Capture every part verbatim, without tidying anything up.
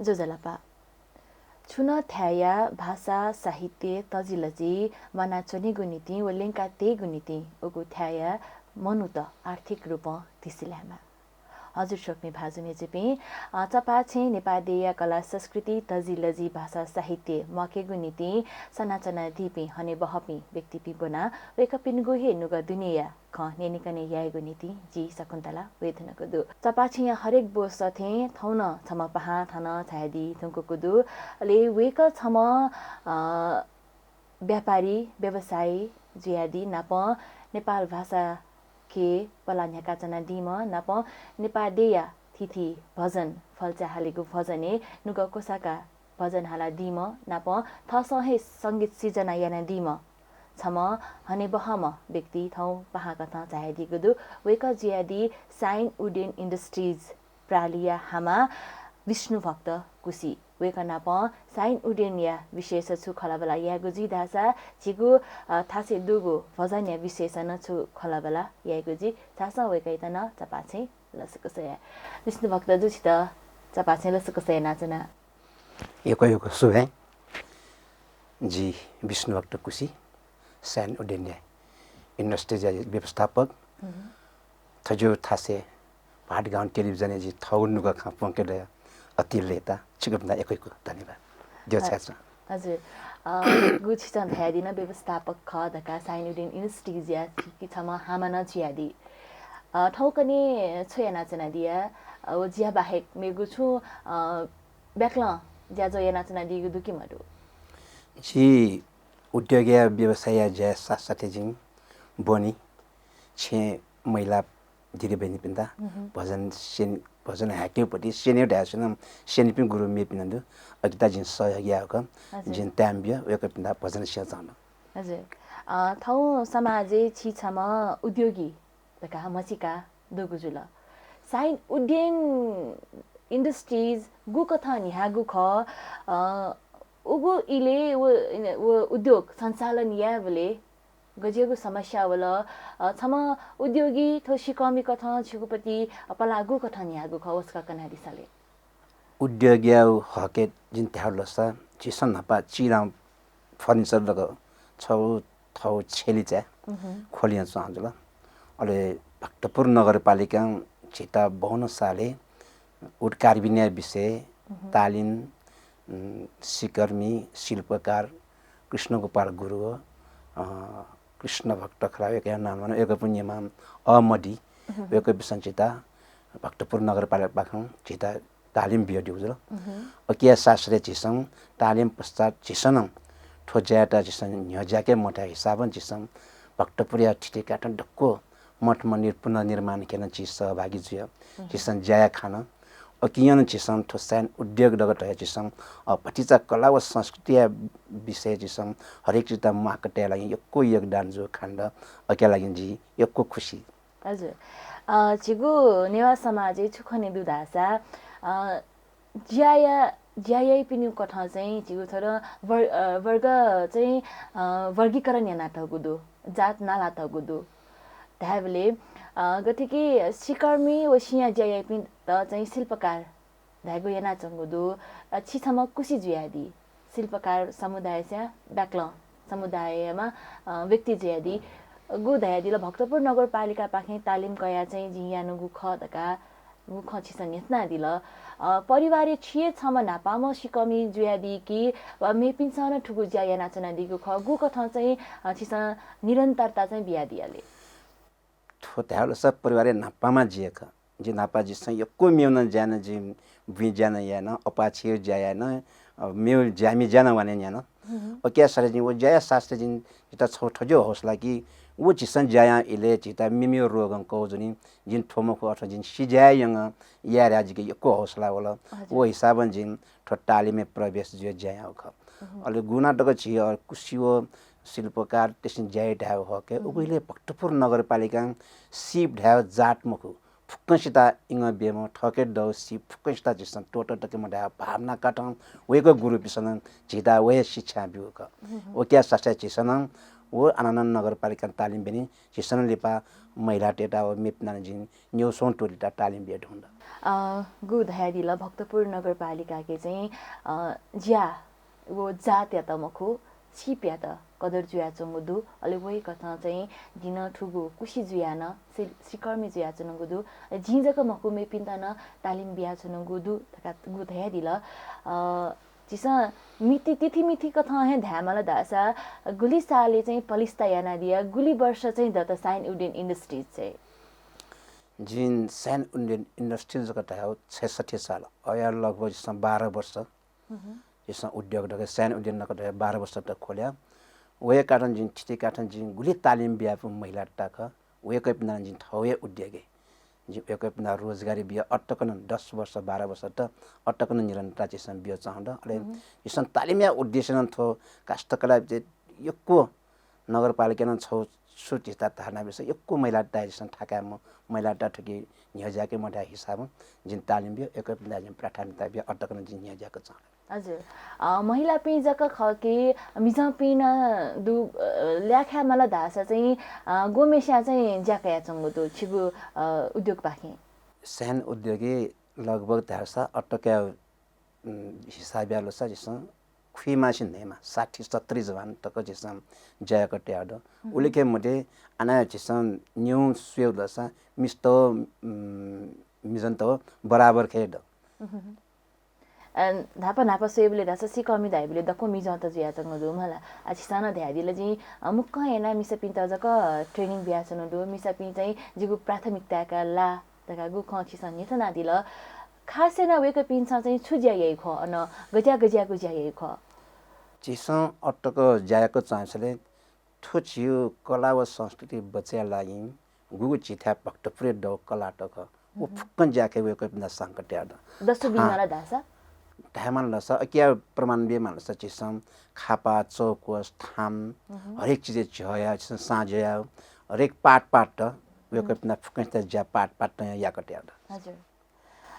ज्वजलपा। छुं नं थाय्‌या भाषा, साहित्य, तजिलजि म्वानाच्वनेगु निंतिं व ल्यंका तयेगु निंतिं उगु थाय्‌या मनूत आर्थिक रूपं धिसिलायेमा। हजुर स्वकुमि भाजु मय्‌जुपिं, अ, चपाःछेँ नेपाः देय्‌या कला, संस्कृति, तजिलजि, भाषा, साहित्य म्वाकेगु निंतिं सनाच्वनादीपिं हनेबहःपिं व्यक्तिपिं ब्वनाः वय्‌कःपिनिगु हे नुगः दुनेया खँ न्यनेकने यायेगु निंतिं जि शकुन्तला वये धुंकूगु दु। चपाःछेँया हरेक ब्वस थें थौं नं छम्ह पाहां थन झायादी धुंकूगु दु। अले वय्‌कः छम्ह, अ, व्यापारी, व्यवसायी जुयादी नापं नेपाल भाषाके पलाः न्ह्याकाच्वनादीम्ह, नापं नेपाः देय्‌या थीथी भजन, फल्चा हालेगु भजनय् नुगः क्वसाकाः भजन हालादीम्ह, नापं थःसं हे संगीत सिर्जना यानादीम्ह छम्ह हनेबहःम्ह व्यक्ति थौं पाहां कथं झायादीगु दु। वय्‌कः जुयादी साइन उडेन इन्डस्ट्रिज प्रालिया हामा विष्णुभक्त कुसि। वय्‌कः नाप साइन उडेनया विषयस छु खँल्हाबल्हा यायेगु जुइ धाःसा झीगु, अ, थासय् दुगु भजनया विषयस नं छु खँल्हाबल्हा यायेगु जुइ। झासँ वय्‌कःयात नं चपाःछेँ लसकुस याये। विष्णुभक्त जु, छित चपाःछेँ लसकुस यानाच्वना। यक्व यक्व सुभाय्। जि विष्णुभक्त कुसि, साइन उडेनया इन्डस्ट्रिजया व्यवस्थापक। हम्म। थज्याःगु थासय् भाटगाउँ टेलिभिजनय् जि थःगु नुगः खँ प्वंके दया अति लय्‌ताः। छिकपिन्त यक्व यक्व धन्यवाद। द्यः अ, छाय्‌छ्वँ। हजुर। अ, गु छिसं धयादी नं व्यवस्थापक खः धकाः साइन उडेन इन्डस्ट्रिजया कि छम्ह हामा नं जुयादी। अ, थौंकन्हय् छु यानाच्वनादिया, अ, व ज्या बाहेक मेगु छुं, अ, बाक्लं ज्याझ्वः यानाच्वनादीगु दु कि मदु? जि उद्योगया व्यवसायया ज्याया साथसाथै जिं ब्वनी, छेँ महिला दिदीबहिनीपिन्त भजन स्यने, भजन हाय्‌केगु पति स्यनेगु धायेवं स्यनीपिं गुरु मेपिं नं दु। अकिता जिं सहयोग याःगु खः। हजुर। जिं time बिया वय्‌कःपिन्त भजन स्यंचाःगु। हजुर। अ, थौं समाजय् छि छम्ह उद्योगी धकाः म्हसीका दुगु जुल। साइन उडेन इन्डस्ट्रिज गुकथं न्ह्याःगु खः, अ, उगु इलय् व, व उद्योग सञ्चालन यायेबलय् गज्याःगु समस्या वल? अ, छम्ह उद्योगी थ्व सिकःमि कथं छिगु पति पलाः गुकथं न्ह्याःगु खः, व छकः कनादिसँ ले। उद्योगया हकय् जिं धायेगु लसा, झीसं न्हापा चिरां furniture दक छगू थःगु छेलिचाय् खोले यानाच्वनागु जुल। अले भक्तपुर नगरपालिकां झीत बाउन्न सालय् wood carving-या विषयय् तालिम, उम्, सिकर्मी, शिल्पकार कृष्णगोपाल गुरु, अ, कृष्णभक्त खला, वय्‌कःया नां नं वय्‌कःपिं निम्हं अःमदी, वय्‌कःपिन्सं झीत भक्तपुर नगरपालिकापाखें झीत तालिम बियादीगु जुल। अकिया साथसाथै झीसं तालिम पश्चात झीसं नं थ्व ज्यायात झीसं न्ह्यज्याके मथाय् हिसाबं झीसं भक्तपुरया थितिकाथं दक्व मठ मन्दिर पुनर्निर्माणके नं झी सहभागी जुया। झीसं ज्या याये खान। अकिं नं झीसं थ्व साइन उद्योग दक धया झीसं, अ, भतिचा कला व संस्कृतिया विषय झीसं हरेक चिज म्वाक तयेया लागि यक्व योगदान जू खान। अकिया लागि जि यक्व खुसी। हजुर। अ, झीगु नेवाः समाजय् छु खने दु धाःसा, अ, ज्याया, ज्या याइपिनिगु कथं चाहिँ झीगु थ्व वर-, अ, वर्ग चाहिँ, अ, वर्गीकरण यानातःगु दु, जात नालातःगु दु। धायेबलय्, अ, गथे कि सिकर्मी व सिँया ज्या याइपिन्त चाहिँ शिल्पकार धायेगु यानाच्वंगु दु। अ, छि छम्ह कुसि जुयादी। शिल्पकार समुदायस्यां बाक्लं समुदायमा, अ, व्यक्ति जुयादी। गु धयादिल, भक्तपुर नगरपालिकापाखें तालिम कयाः चाहिँ जिं यानागु खः धकाः गु खँ छिसं न्ह्यथनादिल। अ, परिवारय् छि हे छम्ह न्हापांम्ह सिकःमि जुयादी कि वा मेपिन्सं नं थुगु ज्या यानाच्वनादीगु खः? गुकथं चाहिँ, अ, छिसं निरन्तरता चाहिँ बियादिया ले? थ्व धायेगु लसा परिवारय् न्हापांम्ह जि हे खः। जि न्हापा जिसं यक्व मेगु नं ज्या याना, जिं बुँइ ज्या नं याना, अप्वः छेँय् ज्या याना, अ, मेगु ज्यामि ज्या नं वाने याना। अकिया साथै जिं व ज्याया साथै जिं जितः छगू थज्याःगु हौसला कि व झीसं ज्या यां इलय् झीत मेमेगु रोगं कःजूनि, जिं थ्व मखु अथवा जिं सि ज्या यायेगु याये धयाः जिके यक्व हौसला वल। हजुर। व हिसाबं जिं थ्व तालिमय् प्रवेश जुयाः ज्या याःगु खः। अले गुना तक झी, अ, कुसि व शिल्पकार तेसिं ज्या याइ धायेगु हकय् उगु इलय् भक्तपुर नगरपालिकां सीप धायेगु जात मखु, फुक्कसित इंगः बीम्ह थःके दउ सीप फुक्कसित झीसं त्वःता तके मधायेगु भावना कथं वय्कः गुरुपिसं नं झीत व हे शिक्षा ब्यूगु खः। वकिया साथसाथै झीसं नं व आनन्द नगरपालिकां तालिम ब्यनी, झीसं लिपा महिलातय्‌त व मेपिं नं जिं न्यौस्वं टोलीत तालिम बिया धुन द। अ, गु धयादिल भक्तपुर नगरपालिकाके चाहिँ, अ, ज्या व जातयात मखु, सिपयात कदर जुयाच्वंगु दु। अले वय्‌कथं चाहिँ दिनं थुगु कुसि जुयाः नं सि-, सिकर्मी जुयाच्वंगु दु। अले जिं जक मखु, मेपिन्त नं तालिम बियाच्वंगु दु धकाः गु धयादिल। अ, झीसं मिति, तिथि मिति कथं हे धायेमाल धाःसा गुलि सालय् चाहिँ पलिस्था यानादिया, गुलि वर्ष चाहिँ दत साइन उड्डयन इन्डस्ट्रिज चाहिँ? जिं साइन उड्डयन इन्डस्ट्रिज जक धायेगु छैसठ्ठी साल, अया लगभग झीसं बाह्र वर्ष। झीसं उद्योग धकाः साइन उड्डयन जक धायेगु बाह्र वर्ष तक खोल्या। वय्‌कथं जिं थीथी कथं जिं गुलि तालिम बियापु महिलात खः, वय्‌कःपिन्त नं जिं थौं हे उद्योगय् जिं वय्‌कःपिन्त रोजगारी बिया अतकनं दस वर्ष, बाह्र वर्ष त अतकनं निरन्तरता झीसं बिया च्वं द। अले झीसं तालिमया उद्देश्य नं थ्व काष्ठकला चाहिँ यक्व नगरपालिकां नं छौ छु झीत धारणा बिसा यक्व महिलात झीसं थाकाय् म-, महिलात थुकी न्ह्यज्याके मथ्या हिसाबं जिं तालिम बिया, वय्‌कःपिन्त जिं प्राथमिकता बिया अतकनं जिं न्ह्यज्याक च्वं। हजुर। अ, महिलापिं जक खः कि मिजंपिं नं दु, अ, ल्याखाय् माल धाःसा चाहिँ, अ, गुम्हेस्यां चाहिँ ज्या कयाच्वंगु दु छिगु, अ, उद्योगपाखें? साइन उद्योगय् लगभग धाःसा अतकया, उम्, हिसाब यालसा झीसं खुइमासे न्हय्‌मा साठी सत्तरी जवान तक झीसं ज्या याका तयार द। उलिखे मध्ये आना झीसं न्यू स्वयेगु लसा मिस्त, उम्, मिजंत बराबर खय् द। अ, न्हापा न्हापा स्वयेबलय् धाःसा सिकःमि धाइबलय् दक्व मिजंत जुयाच्वंगु दु मला। आ, झीसं नं धयादिल जिं, अ, मुक्कं यानाः मिसापिन्त जक training बियाच्वनु दु। मिसापिं चाहिँ जिगु प्राथमिकताय् का ला धकाः गु खँ छिसं न्ह्यथनादिल। खास यानाः वय्‌कःपिन्सं चाहिँ छु ज्या याइ खः, अन गज्या गज्यागु ज्या याइ खः? झीसं अतक ज्या याक च्वंसाले थ्व झीगु कला व संस्कृति बचय् यायेगु लागि गुगु झीथाय् भक्तपुरय् दौ कलात खः, व फुक्कं ज्याखँय् वय्‌कःपिन्त संलग्न तयार द। दसु बिमाला धाःसा? धायेमाल धाःसा, अकिया प्रमाण बीमाल धाःसा झीसं खापा, चौकोस, थाम, हरेक चिजय् झ्यःया, झीसं साँझ्यःया, हरेक पाट पाट त वय्‌कःपिन्त फुक्कं ज्या पाट पाट त याका तयार द। हजुर।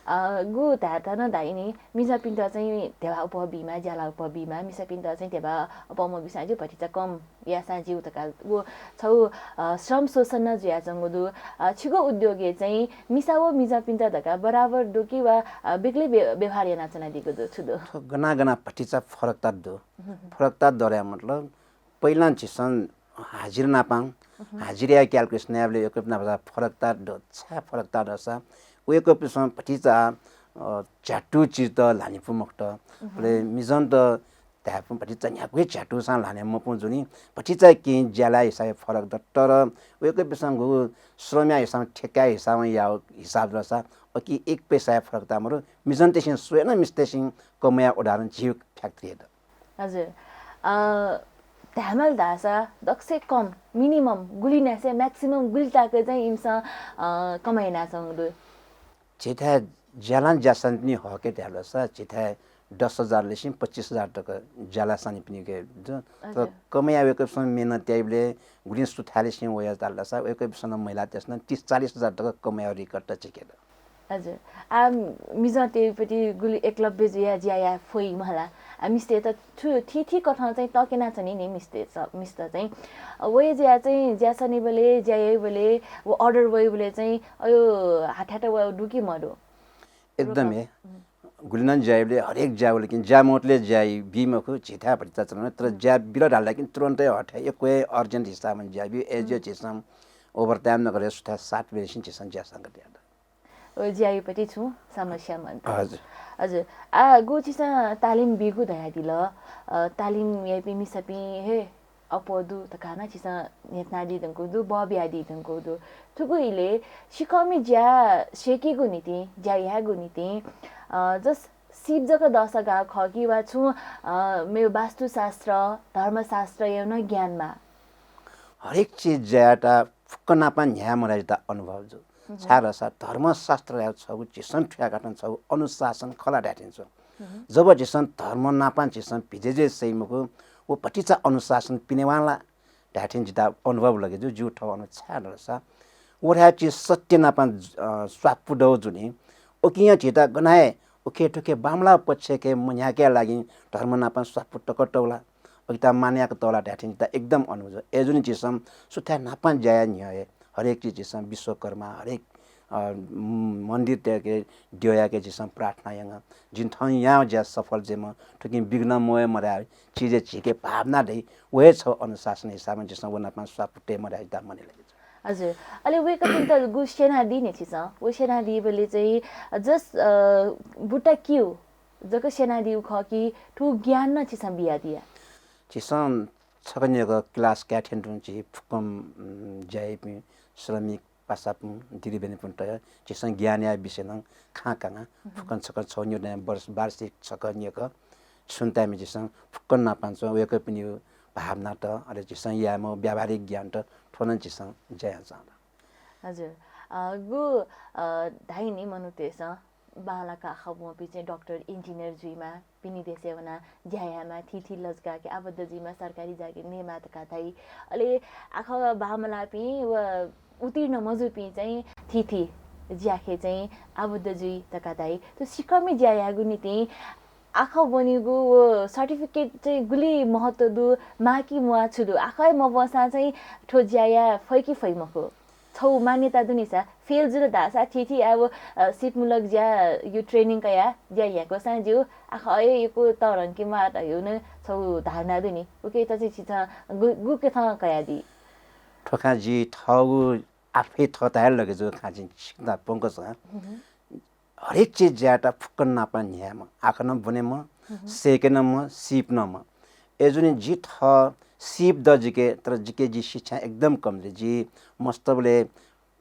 अ, गु धायेत नं धाइ नि, मिसापिन्त चाहिँ ध्यबा अप्वः बीमाः, ज्याला अप्वः बीमाः, मिसापिन्त चाहिँ ध्यबा अप्वः मबीसां ज्यू, भतिचा कम याःसां ज्यू धकाः व छगू, अ, श्रम शोषण नं जुयाच्वंगु दु। अ, छिगु उद्योगय् चाहिँ मिसा व मिजंपिन्त धकाः बराबर दु कि वा, अ, बेग्लै व्य-, व्यवहार यानाच्वनादीगु दु, छु दु? थ्व गना गना भतिचा फरकता दु। फरकता दु धया मतलब पहिला झीसं हाजिरा नापं, हाजिराया calculation यायेबलय् वय्‌कःपिं नाप फरकता दु। छाय् फरकता दसा, वय्‌कःपिन्सं भतिचा, अ, झ्यातु चिजत ल्हाने फु मखुत। अले मिजंत धायेफु भतिचा न्ह्यागु हे झ्यातुसां ल्हाने मफु जुनि, भतिचा केहेँ ज्यालाया हिसाबय् फरक दु। तर वय्‌कःपिन्सं गुगु श्रमया हिसाबं, ठेक्काया हिसाबं याःगु हिसाब दसा, अकि एक पैसाया फरकता मरु। मिजंतय्‌सं स्वयां नं मिस्तय्‌सं कमय् याःगु उदाहरण झीगु factory हे दु। हजुर। अ, धायेमाल धाःसा दक्वसिबें कम, minimum गुलि न्ह्यासे maximum गुलि तक चाहिँ इमिसं, अ, कमय् यानाच्वंगु दु? झीथाय् ज्यालां ज्यासनीपिनि हकय् धायेबलय्‌सा झीथाय् दस हजार लिसें पच्चिस हजार तक ज्यालासनीपिनिके दु। तर हजुर। कमय् याः वय्‌कःपिन्सं मेहनत याइबलय् गुलिं सुथाय् लिसें वया धाल धाःसा वय्‌कःपिन्सं महिलातय्‌सं तीस चालिस हजार तक कमय् याः record त झीके दु। हजुर। आ, मिजंतय्‌पति गुलि एकलव्य जुयाः ज्या याये फइ मला। आ, मिस्तय्‌त छु थीथी कथं चाहिँ तक्यनाच्वनी नि मिस्तय्‌त, मिस्त चाहिँ। अ, वये जुयाः चाहिँ ज्या सनीबलय्, ज्या याइबलय्, व order वइबलय् चाहिँ अयो हाथ्यात वये दु कि मदु? एकदम हे। गुलिनं ज्या याइबलय् हरेक ज्या वल कि ज्या मवतले ज्या बी मखु, झीथाय् भतिचा चलन, तर ज्या बिल धाल कि तुरन्तै हथाय् यक्व हे urgent हिसाबं ज्या बी, as you झीसं overtime नगरे सुथाय् सात बजेसिं झीसं ज्या संगत यात। ओ, ज्यायापट्टि छुं समस्या मन्त। हजुर। हजुर। आ, गु छिसं तालिम बीगु धयादिल, अ, तालिम याइपिं मिसापिं हे अप्वः दु धकाः नं छिसं न्ह्यथनादी धुंकूगु दु, बः बियादी धुंकूगु दु। थुगु इलय् सिकःमि ज्या स्यकीगु निंतिं, ज्या यायेगु निंतिं, अ, just सिप जक दःसा गाः खः कि वा छुं, अ, मेगु वास्तुशास्त्र, धर्मशास्त्रया नं ज्ञान माः? हरेक चिज ज्यायात फुक्क नापं न्ह्याये मदया जितः अनुभव जू। छाय्‌धाःसा धर्मशास्त्रया छगू झीसं थुयाकातःगु छगू अनुशासन खला धाये थें च्वं। जब झीसं धर्म नापं झीसं भिजय् जुइ सइ मखु, व भतिचा अनुशासन पिनेवांला धाये थें जितः अनुभव लगे जू, जिगु थःगु अनुभव। छाय्‌धाःसा व धाये चिज सत्य नापं, अ, स्वापू दउ जुनि। उकिं झीत गनं हे उखे थुखे बांमलाः पक्षय् के मन्ह्याके लागि धर्म नापं स्वापू तक तउला। अकिता मानयाक तःला धायेथें जिता एकदम अनुभव जुल। अय्‌जूगुलिं झीसं सुथाय् न्हापां ज्या याये न्ह्यः हे हरेक चिज झीसं विश्वकर्मा, हरेक, अ, म-, मन्दिरतय्‌के द्यः याके झीसं प्रार्थना याना। जिं थौं यानागु ज्या सफल जुइमा, थुकिं विघ्न मवयेमा धाये चिजय् झीके भावना दइ, व हे छगू अनुशासन हिसाबं झीसं व नापं स्वापू तयेमा धाये जिता मनय् लागे। हजुर। अले वय्‌कःपिन्त गु स्यनादी नि छिसं? व स्यनादीबलय् चाहिँ just, अ, बुट्टा क्यू जक स्यनादीगु खः कि थ्व ज्ञान नं छिसं बियादिया? झीसं छकः न्यंक class काये थें तुं झी फुक्कं, उम्, ज्या याइपिं श्रमिक पासापिं, दिदीबहिनीपिन्त झीसं ज्ञानया विषयं नं खँ कना। फुक्कं छकः छगू न्यंक वर्ष, वार्षिक छकः न्यंक छुं ताय्‌म्ह झीसं फुक्कं नापं च्वं वय्‌कःपिनिगु भावनात, अले झीसं यायेमाःगु व्यावहारिक ज्ञानत थ्व नं झीसं ज्या यानाच्वना। हजुर। अ, गु, अ, धाइ नि मनूतय्‌सं बांलाक आखः ब्वंपिं चाहिँ डाक्टर, इन्जिनियर जुइमा, पिने देशय् वनाः ज्या यायेमा, थीथी लजगाःके आबद्ध जुइमा, सरकारी जागिर नयेमा धकाः धाइ। अले आखः बांमलाःपिं व उत्तीर्ण मजूपिं चाहिँ थीथी ज्याखे चाहिँ आबद्ध जुइ धकाः धाइ। थ्व सिकःमि ज्या यायेगु निंतिं आखः ब्वनीगु व certificate चाहिँ गुलि महत्त्व दु, माः कि म्वाः छु दु? आखः हे मब्वंसां चाहिँ थ्व ज्या याये फइ कि फइ मखु? छगू मान्यता दु नि सा, fail जुल धाःसा थीथी आः व, अ, सीपमूलक ज्या, यो training कयाः ज्या याकूसां ज्यू, आखः हे यक्व तःधंके म्वाः धइगु नं छगू धारणा दु नि। उकियात चाहिँ छिसं गु-, गुकथं कयादी? थ्व खँ जि थःगु आफै थःथाय् लगे जूगु खँ जिं छिकपिन्त प्वंकूसां। हरेक चिज ज्यायेत फुक्कं नापं न्ह्यायेमा, आखः नं ब्वनेमा, सय्‌के नं म्वाः, सीप नं म्वाः। अय्‌जूगुलिं जि थः सीप द जिके, तर जिके जि शिक्षा एकदम कमजोर। जि मस्तबलय्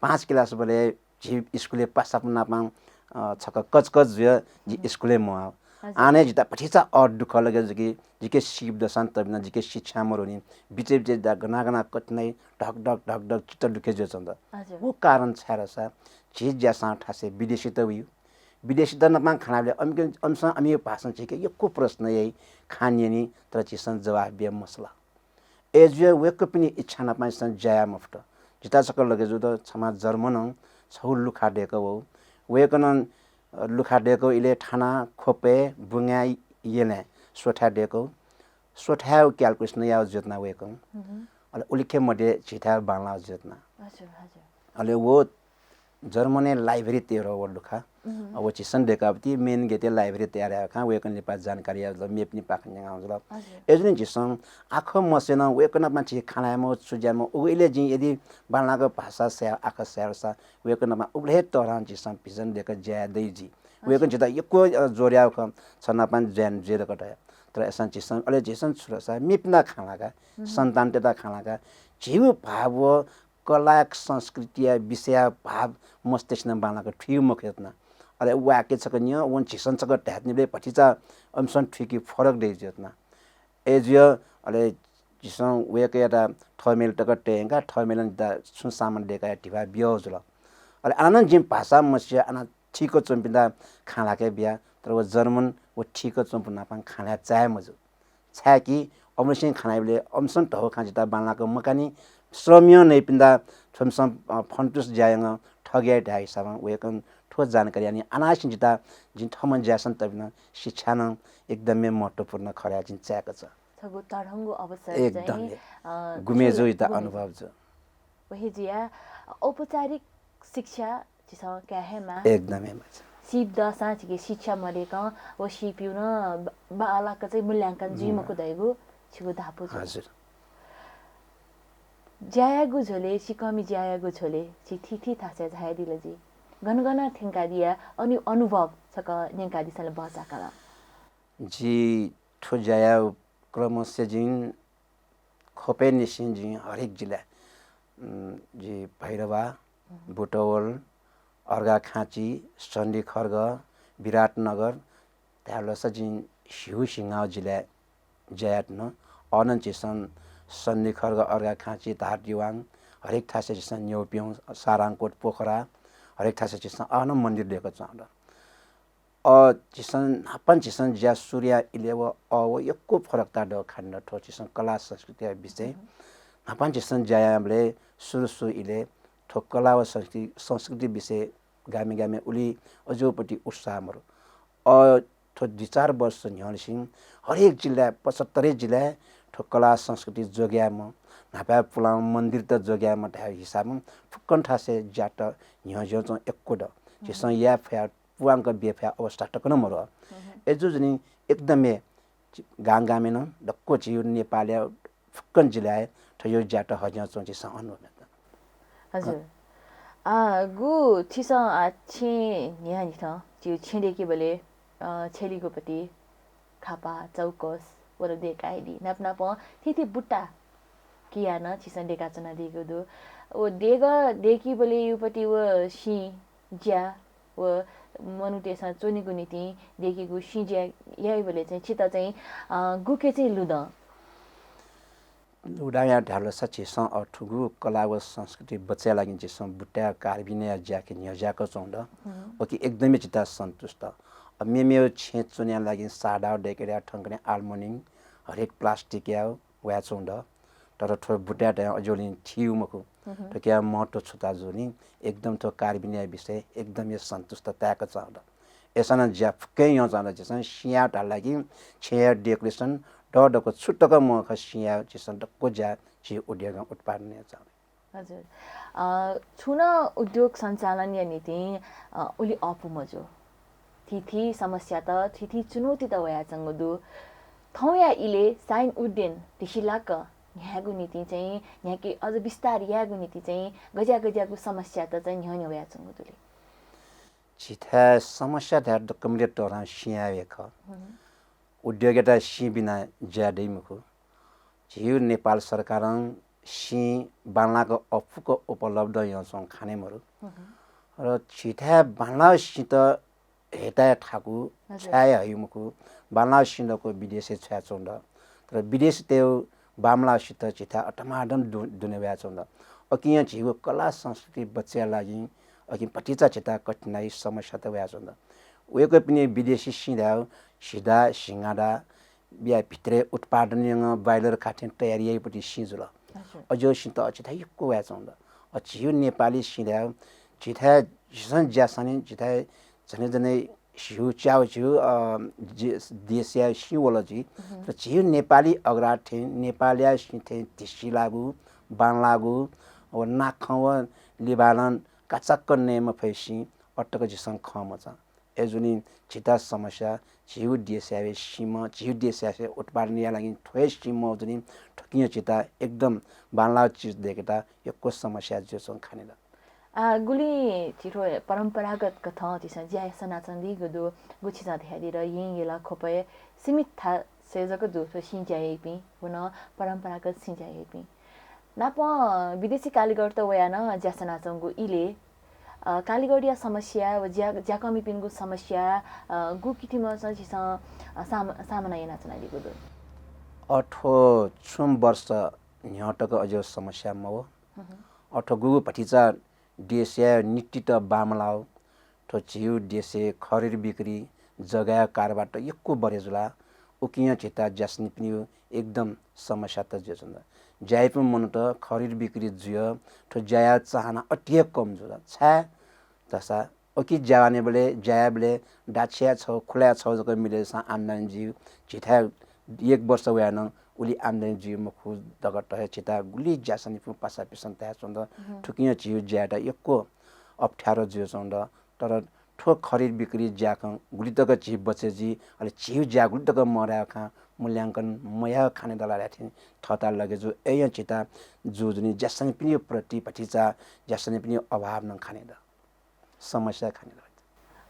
पाँच class बलय् झी स्कुलय् पासापिं नापं, अ, छकः कचकच जुयाः जि स्कुलय् म्वाः। हजुर। आः नं जिता भतिचा अःधु दुःख लगे जू कि जिके सीप दःसां तबिना जिके शिक्षा मरुनि। बिचय् बिचय् जिता गना गना कठिनाइ ढक ढक ढक ढक चित्त दुःख जुयाच्वंगु दु। हजुर। व कारण छाय् धाःसा झी ज्यासं थासय् विदेशीत वइ। विदेशीत नापं खँ ल्हायेबलय् अमिके, अमिसं अमिगु भाषां झीके यक्व प्रश्न याइ, खँ न्यनी, तर झीसं जवाफ बिया मसल। अय्‌जुयाः वय्‌कःपिनि इच्छा नापं झीसं ज्या याये मफुत। जिता छकः लगे जूगु दु, छम्ह जर्मनं छगू लुखा दय्‌कः वःगु। वय्‌कलं, अ, लुखा दय्‌कः इलय् थाना ख्वपय् बुंगाय् यलय् स्वथाय् दय्‌कः। स्वथाय् calculation याः जुयाच्वना वय्‌कः। अले उलिखे मध्ये झीथाय् बांलाः जुयाच्वना। हजुर, हजुर। अले व जर्मनय् library तयाः व लुखा। अ, व झीसं दय्‌काः ति main gate-य् library तयार याः खँ वय्‌कलं लिपा जानकारी याः जुल, मेपिनिपाखें न्यंकाः जुल। हजुर। अय्‌जूगुलिं झीसं आखः मस्यनं वय्‌कः नापं झी खँ ल्हायेमाः छु ज्यायेमाः उगु इलय् जिं यदि बांलाक भाषा सय्, आखः सय्‌सा वय्‌कः नापं उबलय् हे तःधं झीसं vision दय्‌क ज्या याये दइ जि। वय्‌कलं झीत यक्व, अ, जोर याः खः, छ नापं ज्या याना जुइ धकाः धया। तर अय्‌सां झीसं, अले झीसं छु धाःसा मेपिन्त खँ ल्हाका, सन्तानतय्‌त खँ ल्हाका, झीगु भाव व कला संस्कृतिया विषयया भाव मस्तय्‌सं बांलाक थुइगु मखुयाच्वना। अले वाक्य छकः न्यं, व झीसं छकः धायेत्यनाबलय् भतिचा अमिसं थुइके फरक दइ जुयाच्वना। अय्‌जुयाः अले झीसं वय्‌कःयात थःम्हेले तक तये यंकाः थःम्हेलं जिता छुं सामान दय्‌काः धिबा बियाः जुल। अले आः नं जिं भाषा मस्यू, आः नं थीक च्वंपिन्त खँ ल्हाके बिया, तर व जर्मन व थीक च्वंपिं नापं खँ ल्हाये चाये मजू। छाय्‌कि अमिसं खँ ल्हाइबलय् अमिसं धयागु खँ जिता बांलाक मकानि, श्रमय् नइपिन्त थ्वमिसं, अ, फन्तुस ज्या यानाः ठग याइ धाये हिसाबं वय्‌कलं थ्व जानकारी यानाः आः नं जिता जिं थःम्हं ज्या याःसां तबिना शिक्षा नं एकदमै महत्त्वपूर्ण खः धयाः जिं चाय्‌काच्वना। छगू तःधंगु अवसर एकदम चाहिँ, हे। अ, गुमे जू, जिता गुमे जू। अनुभव जू। व हे जुयाः औपचारिक शिक्षा झीसं काये हे माः। एकदम हे माः। सीप दःसां झीके शिक्षा मदय्‌कं व सीपयागु नं ब-, बांलाक चाहिँ मूल्यांकन जुइ मखु धइगु छिगु धापू जुल। हजुर। ज्या यायेगु झ्वलय्, सिकःमि ज्या यायेगु झ्वलय् झी थीथी थासय् झायादिल जुइ। गन गन थ्यंकादिया अन, अनुभव छकः न्यंकादिसँ ला भचा कलाः। जि थ्व ज्या यायेगु क्रमय् जिं ख्वपय् निसें जिं हरेक जिल्लाय्, उम्, जि भैरवा, बुटवल, अर्घाखाँची, सन्धिखर्क, विराटनगर, धायेबलय्‌सा जिं स्यू सिंगाव जिल्लाय् ज्या यात नं। अन झीसं सन्धिखर्क, अर्घाखाँची, धारदिवाङ, हरेक थासय् झीसं न्यौप्यौँ, सारंकोट, पोखरा, हरेक थासय् झीसं अन मन्दिर दय्‌काच्वनागु दु। अ, झीसं न्हापां झीसं ज्या सुरु याः इलय् व अ व यक्व फरकता दु खनेदु थ्व झीसं कला संस्कृतिया विषय। न्हापां झीसं ज्या याःबलय् सुरु सुरु इलय् थ्व कला व संस्कृति, संस्कृति विषय गामय् गामय् उलि अज्याःगुपति उत्साह मरु। अ, थ्व दुई चार वर्ष न्ह्यःनिसें हरेक जिल्लाय्, पचहत्तरै जिल्लाय् कला संस्कृति जोग्यायेमा, न्हापाय् पुलां मन्दिरत जोग्यायेमा धायेगु हिसाबं फुक्कं थासय् ज्यात न्ह्यज्याःगु च्वंगु यक्व दु। झीसं याये फया, पूवंक बये फया अवस्था तक नं मरु। अय्‌जूगुलिं एकदम हे गां गामय् नं दक्व झीगु नेपालया फुक्कं जिल्लाय् थज्याःगु ज्यात हज्याःगु च्वंगु झीसं अनुभव यात। हजुर। आ, गु छिसं, आ, छेँ न्हियान्हिथं झीगु छेँ दय्‌केबलय्, अ, छ्यलिगु पति, खापा, चौकस, व ला दय्‌कादी। नाप नापं थीथी बुट्टा कियाः नं छिसं दय्‌काच्वनादीगु दु। व देगः दय्‌केबलय् युपति व सिँ ज्या व मनूतय्‌सं च्वनेगु निंतिं दय्‌केगु सिँ ज्या याइबलय् चाहिँ छितः चाहिँ, अ, गुके चाहिँ लुधं? लुधंया धाःसा झीसं अथुगु कला व संस्कृति बचय् लागिं झीसं बुट्टा कार्बिनया ज्याके न्ह्यज्याक च्वंगु दु। उकी एकदमै झीत सन्तुष्ट। अ, मेमेगु छेँ च्वनेया लागिं सादा दय्‌केया थंकने आल्मोनिङ हरेक प्लास्टिकया वयाच्वंगु दु। तर थ्व बुट्टा तयां अज्याःगुलिं थीगु मखु। थुकिया महत्व छु धाःसा जुलिं एकदम थ्व कार्बिनया विषय एकदम हे सन्तुष्ट ताय्‌क च्वंगु दु। अय्‌सां नं ज्या फुक्कं यानाच्वंगु दु। झीसं सिँया धाःसा ला कि छेँया decoration दक्व छु तक मखु सिँया झीसं दक्व ज्या झी उद्योगं उत्पादन यानाच्वंगु दु। हजुर। अ, छुं नं उद्योग सञ्चालनया निंतिं, अ, उलि अःपु मजू। थीथी समस्यात, थीथी चुनौतीत वयाच्वंगु दु। थौंया इलय् साइन उद्देन धिसिलाक न्ह्यायेगु निंतिं चाहिँ, न्ह्याके अझ विस्तार यायेगु निंतिं चाहिँ गज्याः गज्याःगु समस्यात चाहिँ न्ह्यःने वयाच्वंगु दु ले? झीथाय् समस्या धाये दक्वमिले तःधं सिँया हे खः। उद्योगयात सिँ बिना ज्या दइ मखु। झीगु नेपाल सरकारं सिँ बांलाक अफुक्क उपलब्ध यानाच्वंगु खने मरु। र झीथाय् बांलाःगु सिँत हयेत हे थाकु, हजुर। छ्वये हे हइ मखु, बांलाःगु सिँ दक्व विदेशय् छ्वयाच्वंगु दु। तर विदेशीतय् बांमलाःगु सिँत झीथाय् अतमादम दु-, दुने वयाच्वंगु दु। अकिं झीगु कला संस्कृति बचय् लागिं अकिं भतिचा झीत कठिनाइ समस्यात वयाच्वंगु दु। वय्‌कःपिनि विदेशी सिँ धायेगु सिधा, सिंगादा, या भित्रय् उत्पादन यानाः boiler खाथें तयार याइपति सिँ जुल। हजुर। अज्याःगु सिँत झीथाय् यक्व वयाच्वंगु दु। अ, झीगु नेपाली सिँ धायेगु झीथाय् झीसं ज्या सनी, झीथाय् झने झने स्यू च्याउ झीगु, अ, जे-, देशया सिँ वल जुइ। तर झीगु नेपाली अग्रहार थें, नेपालया सिँ थें धिसिलाःगु, बांलाःगु, व नाखं व लिबालं काचाक्क नये मफइ सिँ अतक झीसं खं मचां। अय्‌जूगुलिं झीत समस्या झीगु देशया हे सिँ मखु, झीगु देशया हे उत्पादनया लागिं थ्व हे सिँ मजूगुलिं थुकिं झीत एकदम बांलाःगु चिज दय्‌केत यक्व समस्या जुयाच्वंगु खने दु। आ, गुलिं झी थ्व परम्परागत कथं झीसं ज्या सनाच्वनादीगु दु, गु छिसं धयादिल, येँ, यल, ख्वपय् सीमित थासय् जक दु थ्व सिँ ज्या याइपिं, व नं परम्परागत सिँ ज्या याइपिं। नापं विदेशी कालिगरत वयाः नं ज्या सनाच्वंगु इलय्, अ, कालिगरया समस्या व ज्या-, ज्याकःमिपिनिगु समस्या, अ, गुकिसिमं चाहिँ झीसं, अ, साम-, सामना यानाच्वनादीगु दु? अ, थ्व छुं वर्ष न्ह्यः तक अज्याःगु समस्या मवः। अ, थ्व गुगु भतिचा देशया नितित बांमलाः। थ्व झीगु देशय् खरिद बिक्री, जग्गाया कारोबारत यक्व बढे जुल। उकिं झीत ज्यासनीपिनिगु एकदम समस्यात जुयाच्वंगु दु। ज्या याइपिं मनूत खरिद बिक्री जुइ, थ्व ज्या याये चाहना अति हे कम जुल। छाय् धाःसा उकी ज्या यानाबलय्, ज्या यायेबलय् दाछिया छगू, खुलाया छगू जक मिले जूसां आम्दानी जुइ। झीथाय् एक वर्ष वयाः नं उलि आम्दानी जुइ मखु धकाः हे झीत गुलि ज्यासनीपिं पासापिसं धाये च्वंगु दु। थुकिं झीगु ज्यायात यक्व अप्ठ्यारो जुयाच्वंगु दु। तर थ्व खरिद बिक्री ज्याखँ गुलि तक झी बचय् जुइ, अले झीगु ज्या गुलि तक मदयाः खँ मूल्यांकन मयाः खने दल धाःथें थःत लगे जू। अय्‌नं झीत जुजुनि ज्यासनीपिनिगु प्रति भतिचा ज्यासनीपिनिगु अभाव नं खने दु, समस्या खने दु।